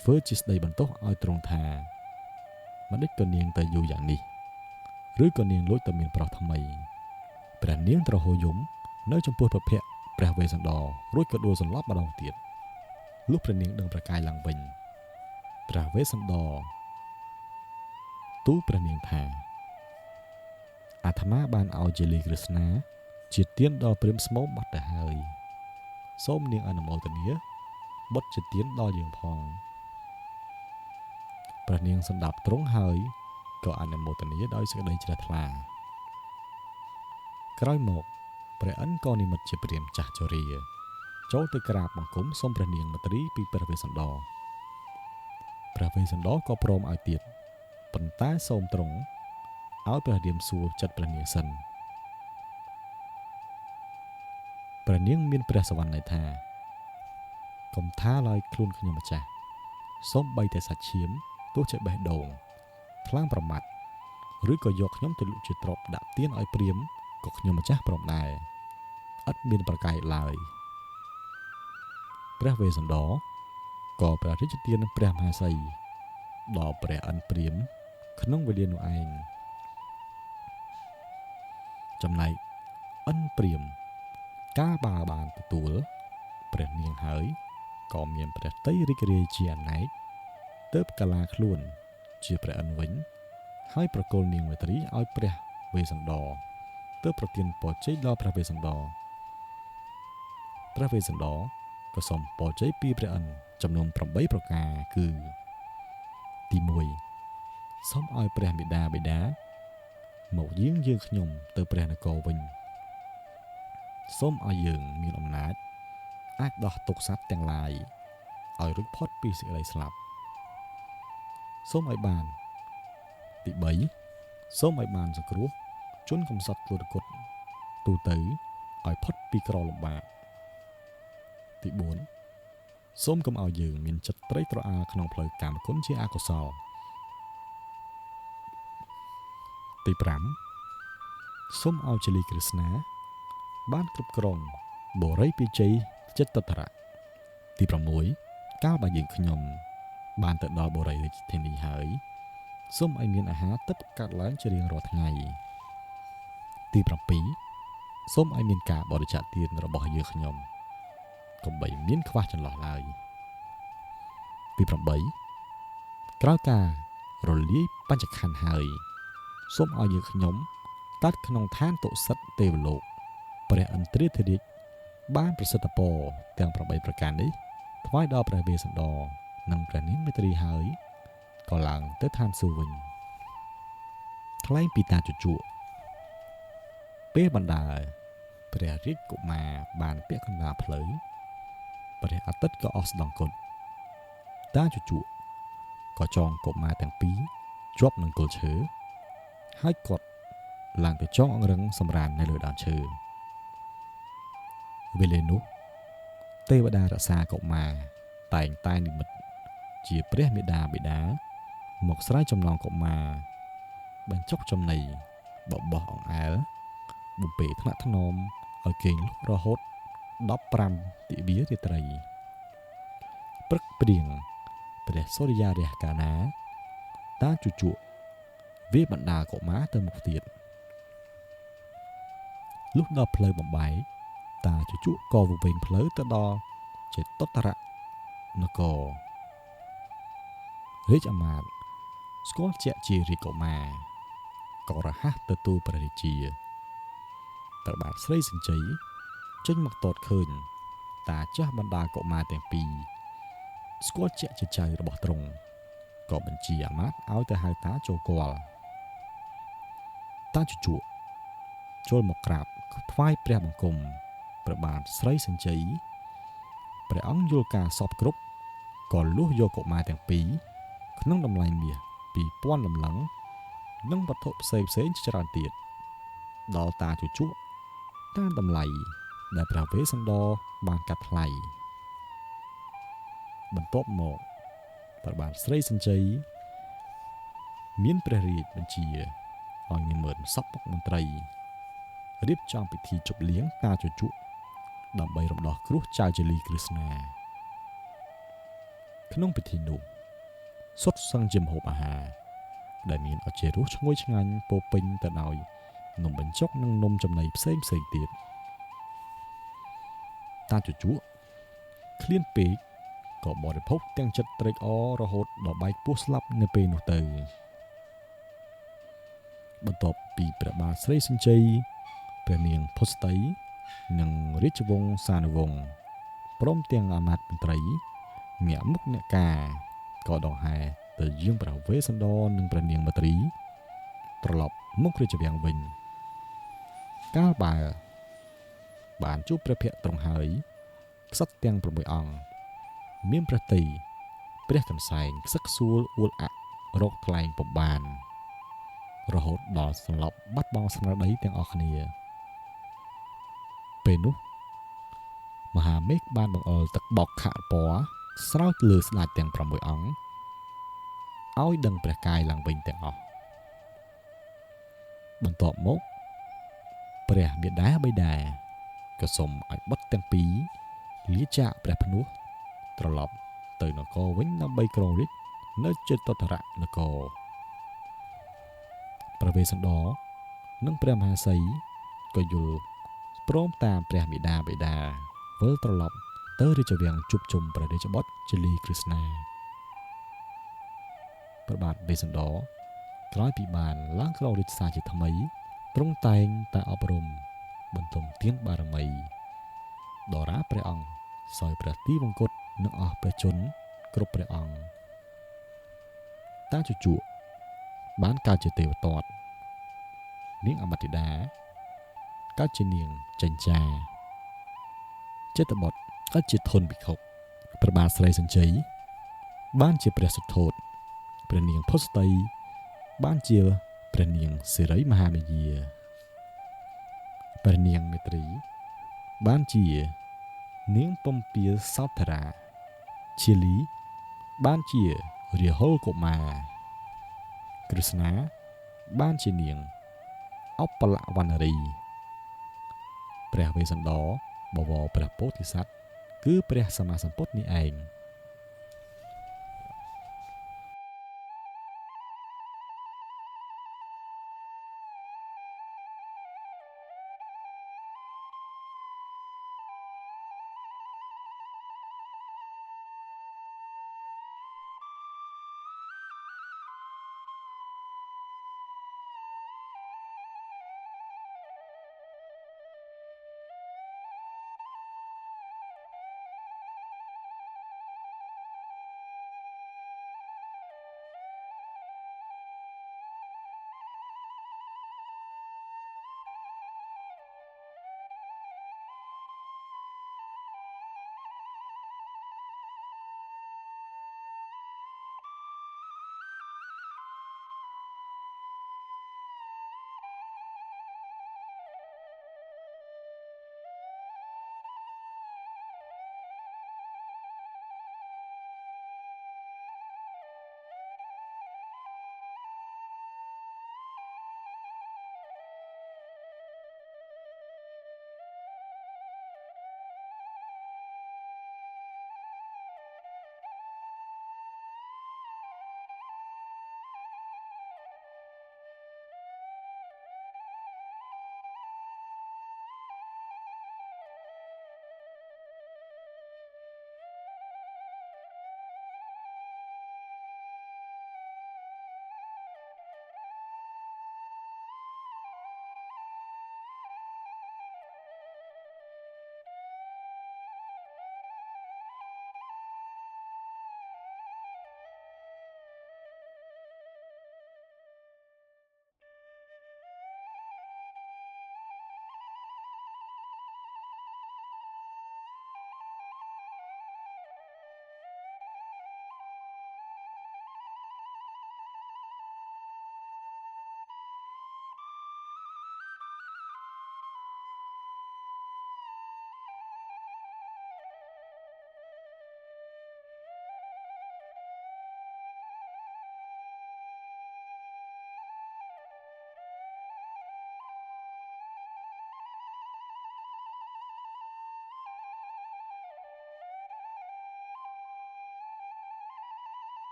ធ្វើជាស្ដីបន្ទោសឲ្យទ្រង់ថាម្ដេចក៏នាងទៅយូរយ៉ាងនេះឬក៏នាងលួចទៅមានប្រុសថ្មីព្រះនាងទ្រហោយំនៅចំពោះព្រះភ័ក្ត្រព្រះវេស្សន្តររួចក៏ដួលសន្លប់ម្ដងទៀតលុះព្រះនាងដឹងប្រកាយឡើងវិញព្រះវេស្សន្តរទូលព្រះនាងថាអាត្មាបានឲ្យជាលីក្រឹស្នាជាទានដល់ព្រាហ្មណ៍ស្មូមបាត់ទៅហើយសូមនាងអនុមោទនាបុត្រជាទានដល់យើងផងព្រះនាងសម្ដាប់ទ្រង់ហើយក៏អនុមោទនាដោយសេចក្តីជ្រះថ្លាក្រោយមកព្រះឥន្ទក៏និមិត្តជាព្រាហ្មណ៍ចាស់ជរាចូលទៅក្រាបបង្គំសូមព្រះនាងមត្រីពីព្រះវេស្សន្តរព្រះវេស្សន្តរក៏ព្រមឲ្យទៀតប៉ុន្តែសូមទ្រង់ឲ្យព្រះរាមសួរចិត្តព្រះនាងសិនព្រះនាងមានព្រះសវណ្ណថាកុំថាឡើយខ្លួនខ្ញុំម្ចាស់សូមបីតែសាច់ឈាមទោះជាបេះដូងថ្លើមប្រមាត់ឬក៏យកខ្ញុំទៅលក់ជាទ្រព្យដាក់ទានឲ្យព្រាហ្មណ៍ក៏ខ្ញុំម្ចាស់ព្រមដែរឥតមានប្រកែកឡើយព្រះវេស្សន្តរក៏ព្រះរាជទានព្រះមហេសីដល់ព្រះឥន្ទព្រាហ្មណ៍ក្នុងវេលានោះឯងចំណែកឥន្ទព្រាហ្មណ៍កាលបើបានទទួលព្រះនាងហើយក៏មានព្រះទ័យរីករាយជាអនេកទើបកាឡាខ្លួនជាព្រះឥន្ទវិញហើយប្រគល់នាងមត្រីឲ្យព្រះវេស្សន្តរទើបប្រទានពរជ័យដល់ព្រះវេស្សន្តរព្រះវេស្សន្តរក៏សូមពរជ័យពីព្រះឥន្ទចំនួន8ប្រការគឺទី1សូមឲ្យព្រះមេដាបិតាមកយាងយើងខ្ញុំទៅព្រះនគរវិញសូមឲ្យយើងមានអំណាចអាចដោះទុក្ខសត្វទាំងឡាយឲ្យរួចផុតពីសេចក្តីស្លាប់សូមឲ្យបានទី3សូមឲ្យបានសង្គ្រោះជនកំសត់ទុរគតទូទៅឲ្យផុតពីក្រលំបាកទី4សូមកុំឲ្យយើងមានចិត្តត្រេកត្រអាលក្នុងផ្លូវកាមគុណជាអកុសលទី5សូមឲ្យជាលីក្រឹស្នាបានគ្រប់គ្រងបរិយពិជ័យចិត្តតរៈទី6កាលបើយើងខ្ញុំបានទៅដល់បរិយរាជធានីហើយសូមឲ្យមានអាហារទឹកកាត់ឡើងជារៀងរាល់ថ្ងៃទី7សូមឲ្យមានការបរិច្ចាគទានរបស់យើងខ្ញុំកុំបីមានខ្វះចន្លោះឡើយទី8ក្រោយការរលាយបញ្ចខណ្ឌហើយសូមឲ្យយើងខ្ញុំកើតក្នុងឋានតុសិតទេវលោកព្រះឥន្ទ្រាធិរាជបានប្រសិទ្ធពរទាំង8ប្រការនេះថ្វាយដល់ព្រះវេស្សន្តរនិងព្រះនាងមេត្រីហើយក៏ឡើងទៅឋានសួគ៌វិញថ្លែងពីតាជជក់ពេលបណ្ដើព្រះរាជកុមារបានពាក់កណ្ដាលផ្លូវព្រះអាទិត្យក៏អស់ស្ដង្កុតតាជជក់ក៏ចងកុមារទាំងពីរជាប់នឹងគល់ឈើហើយគាត់ឡើងទៅចងអង្រឹងសម្រាននៅលើដើមឈើវេលានោះទេវតារក្សាកុមារតែងតែនិមិត្តជាព្រះមេដាបិតាមកស្រែចំណងកុមារបញ្ចុកចំណីបបោះអង្អែលបំពេថ្នាក់ថ្នមឲ្យគេងលក់រហូត15ទិវារាត្រីព្រឹកព្រៀងព្រះសូរិយារះកាលណាតាជជក់វាបណ្ដាកុមារទៅមុខទៀតលុះដល់ផ្លូវបំបែកតាជជក់ក៏វង្វេងផ្លូវទៅដល់ចេតុត្តរនគររាជអាមាត្យស្គាល់ជាក់ជារាជកុមារក៏រហ័សទទួលព្រះរាជាព្រះបាទស្រីសញ្ជ័យ ចេញមកទតឃើញតាចាស់បណ្ដាកុមារទាំងពីរស្គាល់ជាក់ជាចៅរបស់ទ្រង់ក៏បញ្ជាអាមាត្យឲ្យទៅហៅតាចូលគាល់តាជជក់ចូលមកក្រាបថ្វាយព្រះបង្គំព្រះបាទស្រីសញ្ជ័យព្រះអង្គយល់ការសពគ្រប់ក៏លួសយកកុមារទាំងពីរក្នុងតម្លៃមាស2000លំលឹងនិងវត្ថុផ្សេងផ្សេងច្រើនទៀតដល់តាជជក់តាមតម្លៃដែលព្រះវេស្សន្តរបានកាត់ថ្លៃបន្ទាប់មកព្រះបាទស្រីសញ្ជ័យមានព្រះរាជបញ្ជាឲ្យនាម៉ឺនសពមុខមន្ត្រីរៀបចំពិធីជប់លៀងតាជជក់ដើម្បីរំដោះគ្រោះចៅជលីក្រឹស្នាក្នុងពិធីនោះសុទ្ធសឹងជាម្ហូបអាហារដែលមានឱជារសឈ្ងុយឆ្ងាញ់ពោពេញទៅដោយនំបញ្ចុកនិងនំចំណីផ្សេងផ្សេងទៀតតាជជក់ឃ្លានពេកក៏បរិភោគទាំងចិត្តត្រេកអររហូតដល់បែកពោះស្លាប់នៅពេលនោះទៅបន្ទាប់ពីព្រះបាទស្រីសញ្ជ័យព្រះនាងភុស្តីនិងរាជវង្សានុវង្សព្រមទាំងអាមាត្យមន្ត្រីអ្នកមុខអ្នកការក៏ដង្ហែទៅយាងព្រះវេស្សន្តរនិងព្រះនាងមទ្រីត្រឡប់មករាជវាំងវិញកាលបើបានជួបព្រះភ័ក្ត្រទ្រង់ហើយក្សត្រទាំង6អង្គមានព្រះទ័យព្រះកន្សែងខ្សឹកខ្សួលអួលអាក់រកថ្លែងពុំបានរហូតដល់សន្លប់បាត់បង់ស្មារតីទាំងអស់គ្នាពេលនោះមហាមេឃបានបង្អុរទឹកបោកខៈពណ៌ស្រោចលើស្ដេចទាំង6អង្គឲ្យដឹងព្រះកាយឡើងវិញទាំងអស់បន្ទាប់មកព្រះមាតាបិតាក៏សូមឲ្យបុត្រទាំងពីរលាចាកព្រះភ្នោះត្រឡប់ទៅនគរវិញដើម្បីគ្រងរាជ្យនៅជេតុត្តរនគរព្រះវេស្សន្តរនិងព្រះមហេសីក៏យល់ព្រមតាមព្រះមាតាបិតាវិលត្រឡប់ទៅរាជវាំងជួបជុំព្រះរាជបុត្រជលីក្រឹស្នាព្រះបាទវេស្សន្តរក្រោយពីបានឡើងគ្រងរាជសាជាថ្មីទ្រង់តែងតែអប់រំបន្ទុំទានបារមីដរាព្រះអង្គសោយព្រះទីវង្គតនិងអស់ព្រះជន្មគ្រប់ព្រះអង្គតាជជក់បានកើតជាទេវទត្តនាងអមតិតាកើតជានាងចិញ្ចាចិត្តបុត្រកើតជាធនភិក្ខុព្រះបាទស្រីសញ្ជ័យបានជាព្រះសុទ្ធោទព្រះនាងភុស្តីបានជាព្រះនាងសិរីមហាមាយាព្រះនាងមេត្រីបានជានាងពំពាសោធរាជាលីបានជារាហុលកុមារក្រឹស្នាបានជានាងអបលវណ្ណរីព្រះវេស្សន្តរបវរព្រះពោធិសត្វគឺព្រះសម្មាសម្ពុទ្ធនេះឯង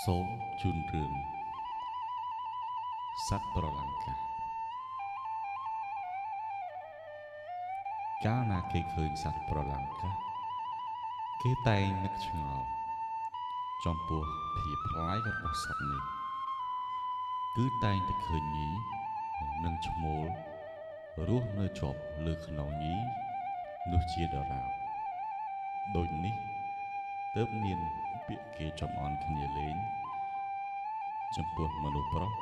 សូមជូនរឿងសត្វប្រឡាំងកាសកាលណាគេឃើញសត្វប្រឡាំងកាសគេតែងនឹកឆ្ងល់ចំពោះភាពប្លែករបស់សត្វនេះគឺតែងតែឃើញញីនិងឈ្មោលរស់នៅជាប់លើខ្នងញីនោះជាដរាបដូចនេះទើបមានពាក្យគេចំអន់គ្នាលេងចំពោះមនុស្សប្រុស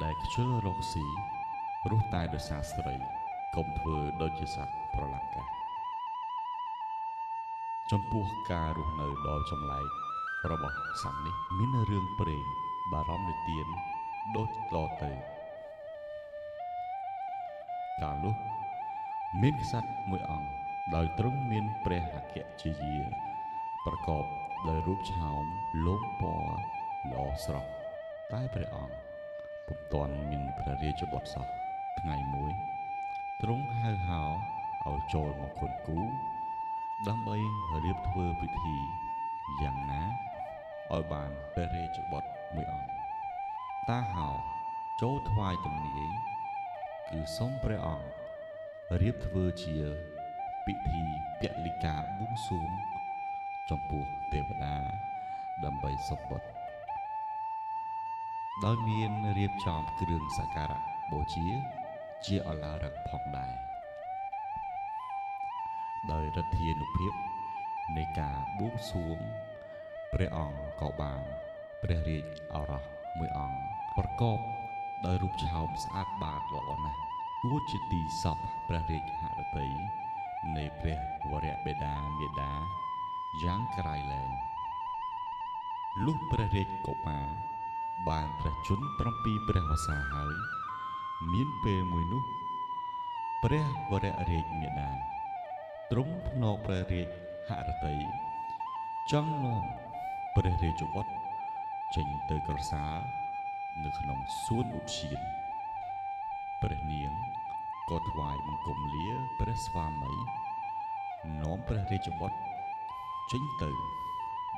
ដែលខ្ជិលរកស៊ីរស់តែដោយសារស្រីកុំធ្វើដូចជាសត្វប្រឡាំងកាសចំពោះការរស់នៅដ៏ចម្លែករបស់សត្វនេះមានរឿងព្រេងបារម្ភនិទានដូចតទៅកាលនោះមានក្សត្រមួយអង្គដោយទ្រង់មានព្រះអគ្គជាយាប្រកបដោយរូបឆោមលោមពណ៌ល្អស្រស់តែព្រះអង្គពុំទាន់មានព្រះរាជបុត្រសោះថ្ងៃមួយទ្រង់ហៅហោឲ្យចូលមកគុណគូដើម្បីរៀបធ្វើពិធីយ៉ាងណាឲ្យបានព្រះរាជបុត្រមួយអង្គតាហោចូលថ្វាយទំនាយគឺសូមព្រះអង្គរៀបធ្វើជាពិធីពលិកាបួងសួងចំពោះទេវតាដើម្បីសុំបុត្រដោយមានរៀបចំគ្រឿងសក្ការៈបូជាជាអឡារឹកផងដែរដោយឫទ្ធានុភាពនៃការបួងសួងព្រះអង្គក៏បានព្រះរាជឱរសមួយអង្គប្រកបដោយរូបឆោមស្អាតបាតល្អណាស់គួរជាទីសពព្រះរាជហឫទ័យនៃព្រះវរបិតាមាតាយ៉ាងក្រៃលែងលុះព្រះរាជកុមារបានព្រះជន្ម7ព្រះវស្សាហើយមានពេលមួយនោះព្រះវររាជមាតាទ្រង់ភ្នកព្រះរាជហឫទ័យចង់នាំព្រះរាជបុត្រចេញទៅក្រសាលនៅក្នុងសួនឧទ្យានព្រះនាងក៏ថ្វាយបង្គំលាព្រះស្វាមីនាំព្រះរាជបុត្រចេញទៅ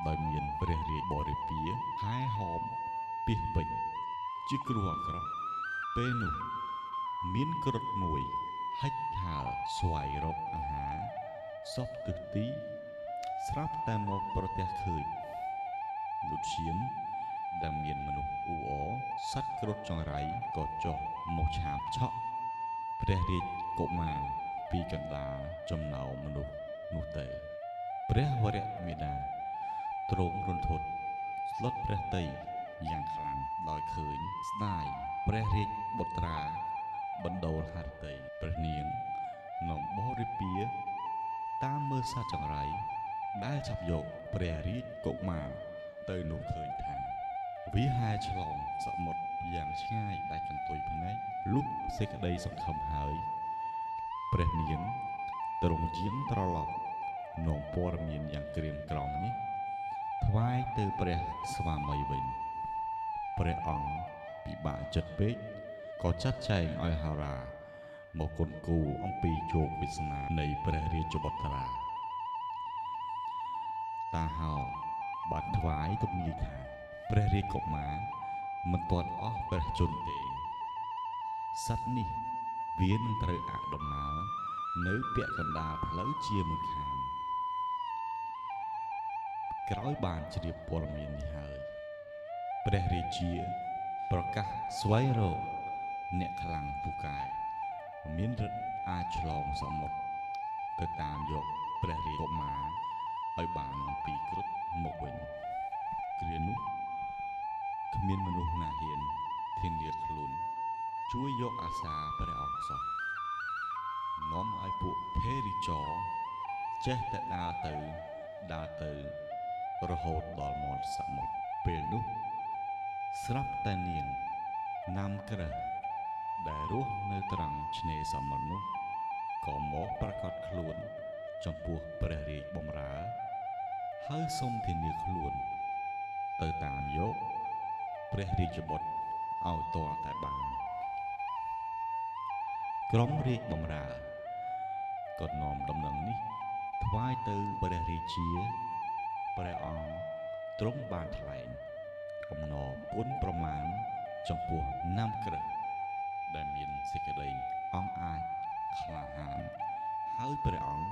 ដោយមានព្រះរាជបរិពារហែហោមពាសពេញជាគ្រោះអាក្រក់ពេលនោះមានគ្រុឌមួយហិចហើរស្វែងរកអាហារសពទិសទីស្រាប់តែមកប្រទះឃើញឧទ្យានដែលមានមនុស្សអ៊ូអរសត្វគ្រុឌចង្រៃក៏ចុះមកឆាបឆក់ព្រះរាជកុមារពីកណ្ដាលចំណោមមនុស្សនោះទៅព្រះវរមេដាទ្រង់រន្ធត់ស្លុតព្រះទ័យយ៉ាងខ្លាំងដោយឃើញស្ដាយព្រះរាជបុត្រាបណ្ដូលហឫទ័យព្រះនាងនាំបរិពារតាមមើលសត្វចង្រៃដែលចាប់យកព្រះរាជកុមារទៅនោះឃើញថាវាហែឆ្លងសមុទ្រយ៉ាងឆ្ងាយដាច់កន្ទុយភ្នែកលុះសេចក្តីសង្ឃឹមហើយព្រះនាងទ្រង់យាងត្រឡប់នាំព័ត៌មានយ៉ាងក្រៀមក្រំនេះថ្វាយទៅព្រះស្វាមីវិញព្រះអង្គពិបាកចិត្តពេកក៏ចាត់ចែងឲ្យហោរាមកគុណគូអំពីជោគវាសនានៃព្រះរាជបុត្រាតាហោបានថ្វាយទំនាយថាព្រះរាជកុមារមិនទាន់អស់ព្រះជន្មទេសត្វនេះវានឹងត្រូវអដំណើរនៅពាក់កណ្ដាលផ្លូវជាមិនខានក្រោយបានជ្រាបព័ត៌មាននេះហើយព្រះរាជាប្រកាសស្វែងរកអ្នកខ្លាំងពូកែមានឫទ្ធិអាចឆ្លងសមុទ្រទៅតាមយកព្រះរាជកុមារឲ្យបានអំពីគ្រុឌមកវិញគ្រានោះគ្មានមនុស្សណាហ៊ានធានាខ្លួនជួយយកអាសាព្រះអង្គសោះនាំឲ្យពួកភេរិចរចេះតែដើរទៅដើរទៅរហូតដល់មាត់សមុទ្រពេលនោះស្រាប់តែនាងណាំក្រឹសដែលរស់នៅត្រង់ឆ្នេរសមុទ្រនោះក៏មកប្រកាសខ្លួនចំពោះព្រះរាជបម្រើហើយសូមធានាខ្លួនទៅតាមយកព្រះរាជបុត្រឲ្យទាល់តែបានក្រុមរាជបម្រើក៏នាំដំណឹងនេះថ្វាយទៅព្រះរាជាព្រះអង្គទ្រង់បានថ្លែង អំណរគុណប្រមាណចំពោះណាំក្រឹសដែលមានសេចក្តីអង់អាចក្លាហានហើយព្រះអង្គ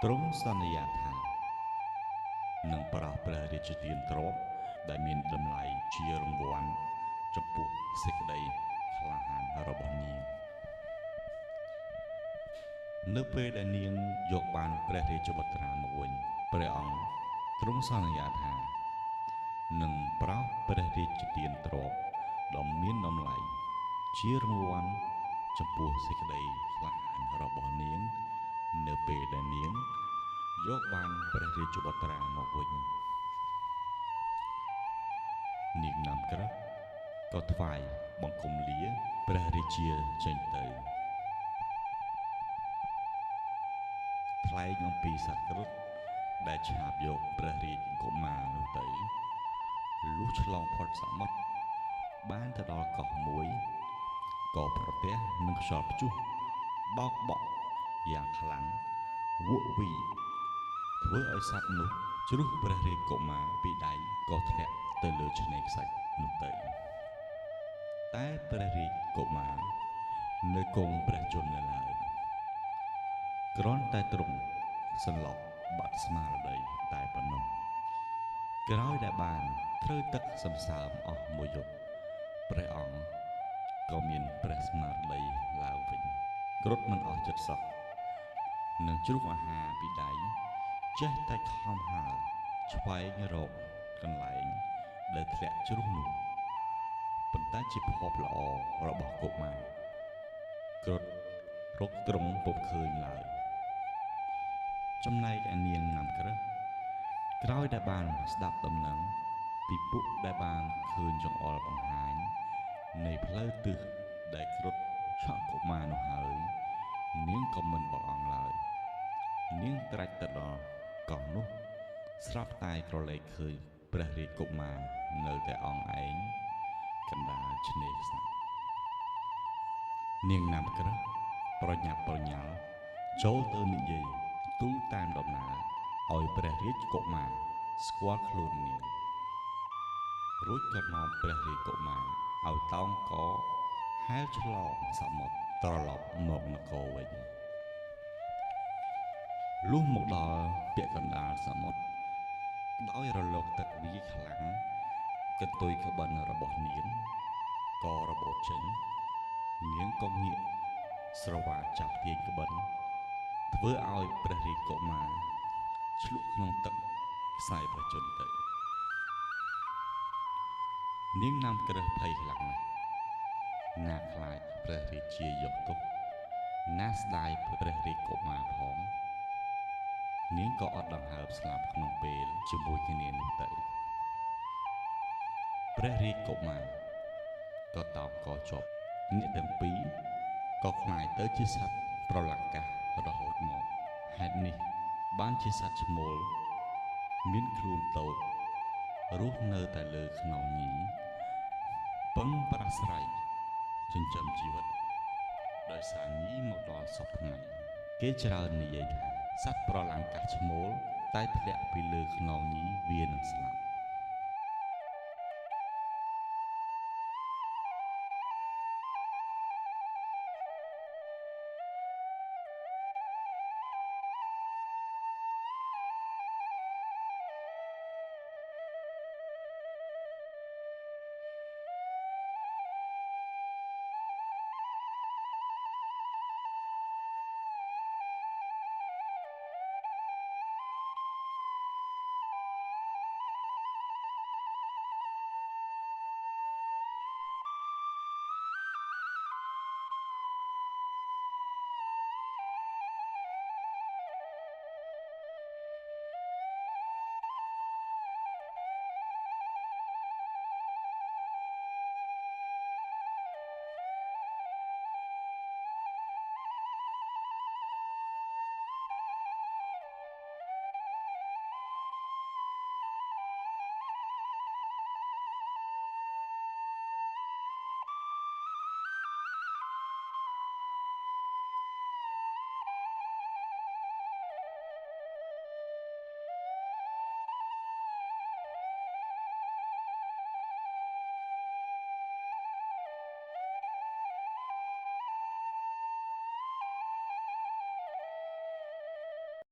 ទ្រង់សន្យាថានឹងប្រោសព្រះរាជទានទ្រព្យដែលមានតម្លៃជារង្វាន់ចំពោះសេចក្តីក្លាហានរបស់នាងនៅពេលដែលនាងយកបានព្រះរាជបុត្រាមកវិញព្រះអង្គទ្រង់សន្យាថានឹងប្រោសព្រះរាជទានទ្រព្យដ៏មានតម្លៃជារង្វាន់ចំពោះសេចក្តីក្លាហានរបស់នាងនៅពេលដែលនាងយកបានព្រះរាជបុត្រាមកវិញនាងណាំក្រឹសក៏ថ្វាយបង្គំលាព្រះរាជាចេញទៅថ្លែងអំពីសត្វគ្រុឌដែលឆាបយកព្រះរាជកុមារនោះទៅលុះឆ្លងផុតសមុទ្របានទៅដល់កោះមួយក៏ប្រទះនឹងខ្យល់ព្យុះបោកបក់យ៉ាងខ្លាំងវក់វីធ្វើឲ្យសត្វនោះជ្រុះព្រះរាជកុមារពីដៃក៏ធ្លាក់ទៅលើឆ្នេរខ្សាច់នោះទៅតែព្រះរាជកុមារនៅគង់ព្រះជន្មនៅឡើយគ្រាន់តែទ្រង់សន្លប់បាត់ស្មារតីតែប៉ុណ្ណោះក្រោយដែលបានត្រូវទឹកសន្សើមអស់មួយយប់ព្រះអង្គក៏មានព្រះស្មារតីឡើងវិញគ្រុឌមិនអស់ចិត្តសោះនឹងជ្រុះអាហារពីដៃចេះតែខំហើរឆ្វែងរកកន្លែងដែលធ្លាក់ជ្រុះនោះប៉ុន្តែជាភ័ព្វល្អរបស់កុមារគ្រុឌរកទ្រង់ពុំឃើញឡើយចំណែកឯនាងណាំក្រឹសក្រោយដែលបានស្ដាប់ដំណឹងពីពួកដែលបានឃើញចង្អុលបង្ហាញនៃផ្លូវទិសដែលគ្រុឌឆក់កុមារនោះហើយនាងក៏មិនបង្អង់ឡើយនាងត្រាច់ទៅដល់កោះនោះស្រាប់តែក្រឡេកឃើញព្រះរាជកុមារនៅតែអង្គឯងកណ្ដាលឆ្នេរខ្សាច់នាងណាំក្រឹសប្រញាប់ប្រញាល់ចូលទៅនិយាយទូលតាមដំណើរឲ្យព្រះរាជកុមារស្គាល់ខ្លួននាងរួចក៏នាំព្រះរាជកុមារឲ្យតោងកហែលឆ្លងសមុទ្រត្រឡប់មកនគរវិញលុះមកដល់ពាក់កណ្ដាលសមុទ្រដោយរលកទឹកវាខ្លាំងកន្ទុយក្បិនរបស់នាងក៏របូតចេញនាងក៏ងាកស្រវាចាប់ទាញក្បិនធ្វើឲ្យព្រះរាជកុមារឆ្លក់ក្នុងទឹកខ្សែប្រជញ្ញទៅនាងណាំក្រឹសភ័យខ្លាំងណាស់ណាខ្លាចព្រះរាជាយកទុកណាស្ដាយព្រះរាជកុមារផងនាងក៏អត់ដង្ហើមស្លាប់ក្នុងពេលជាមួយគ្នានោះទៅព្រះរាជកុមារក៏តោងកជាប់អ្នកទាំងពីរក៏ក្លាយទៅជាសត្វប្រឡាំងកាសរហូតមកហេតុនេះបានជាសត្វឈ្មោលមានខ្លួនតូចរស់នៅតែលើខ្នងញីពឹងប្រាស្រ័យចិញ្ចឹមជីវិតដោយសារញីមកដល់សព្វថ្ងៃគេច្រើននិយាយថាសត្វប្រឡាំងកាសឈ្មោលតែធ្លាក់ពីលើខ្នងញីវានឹងស្លាប់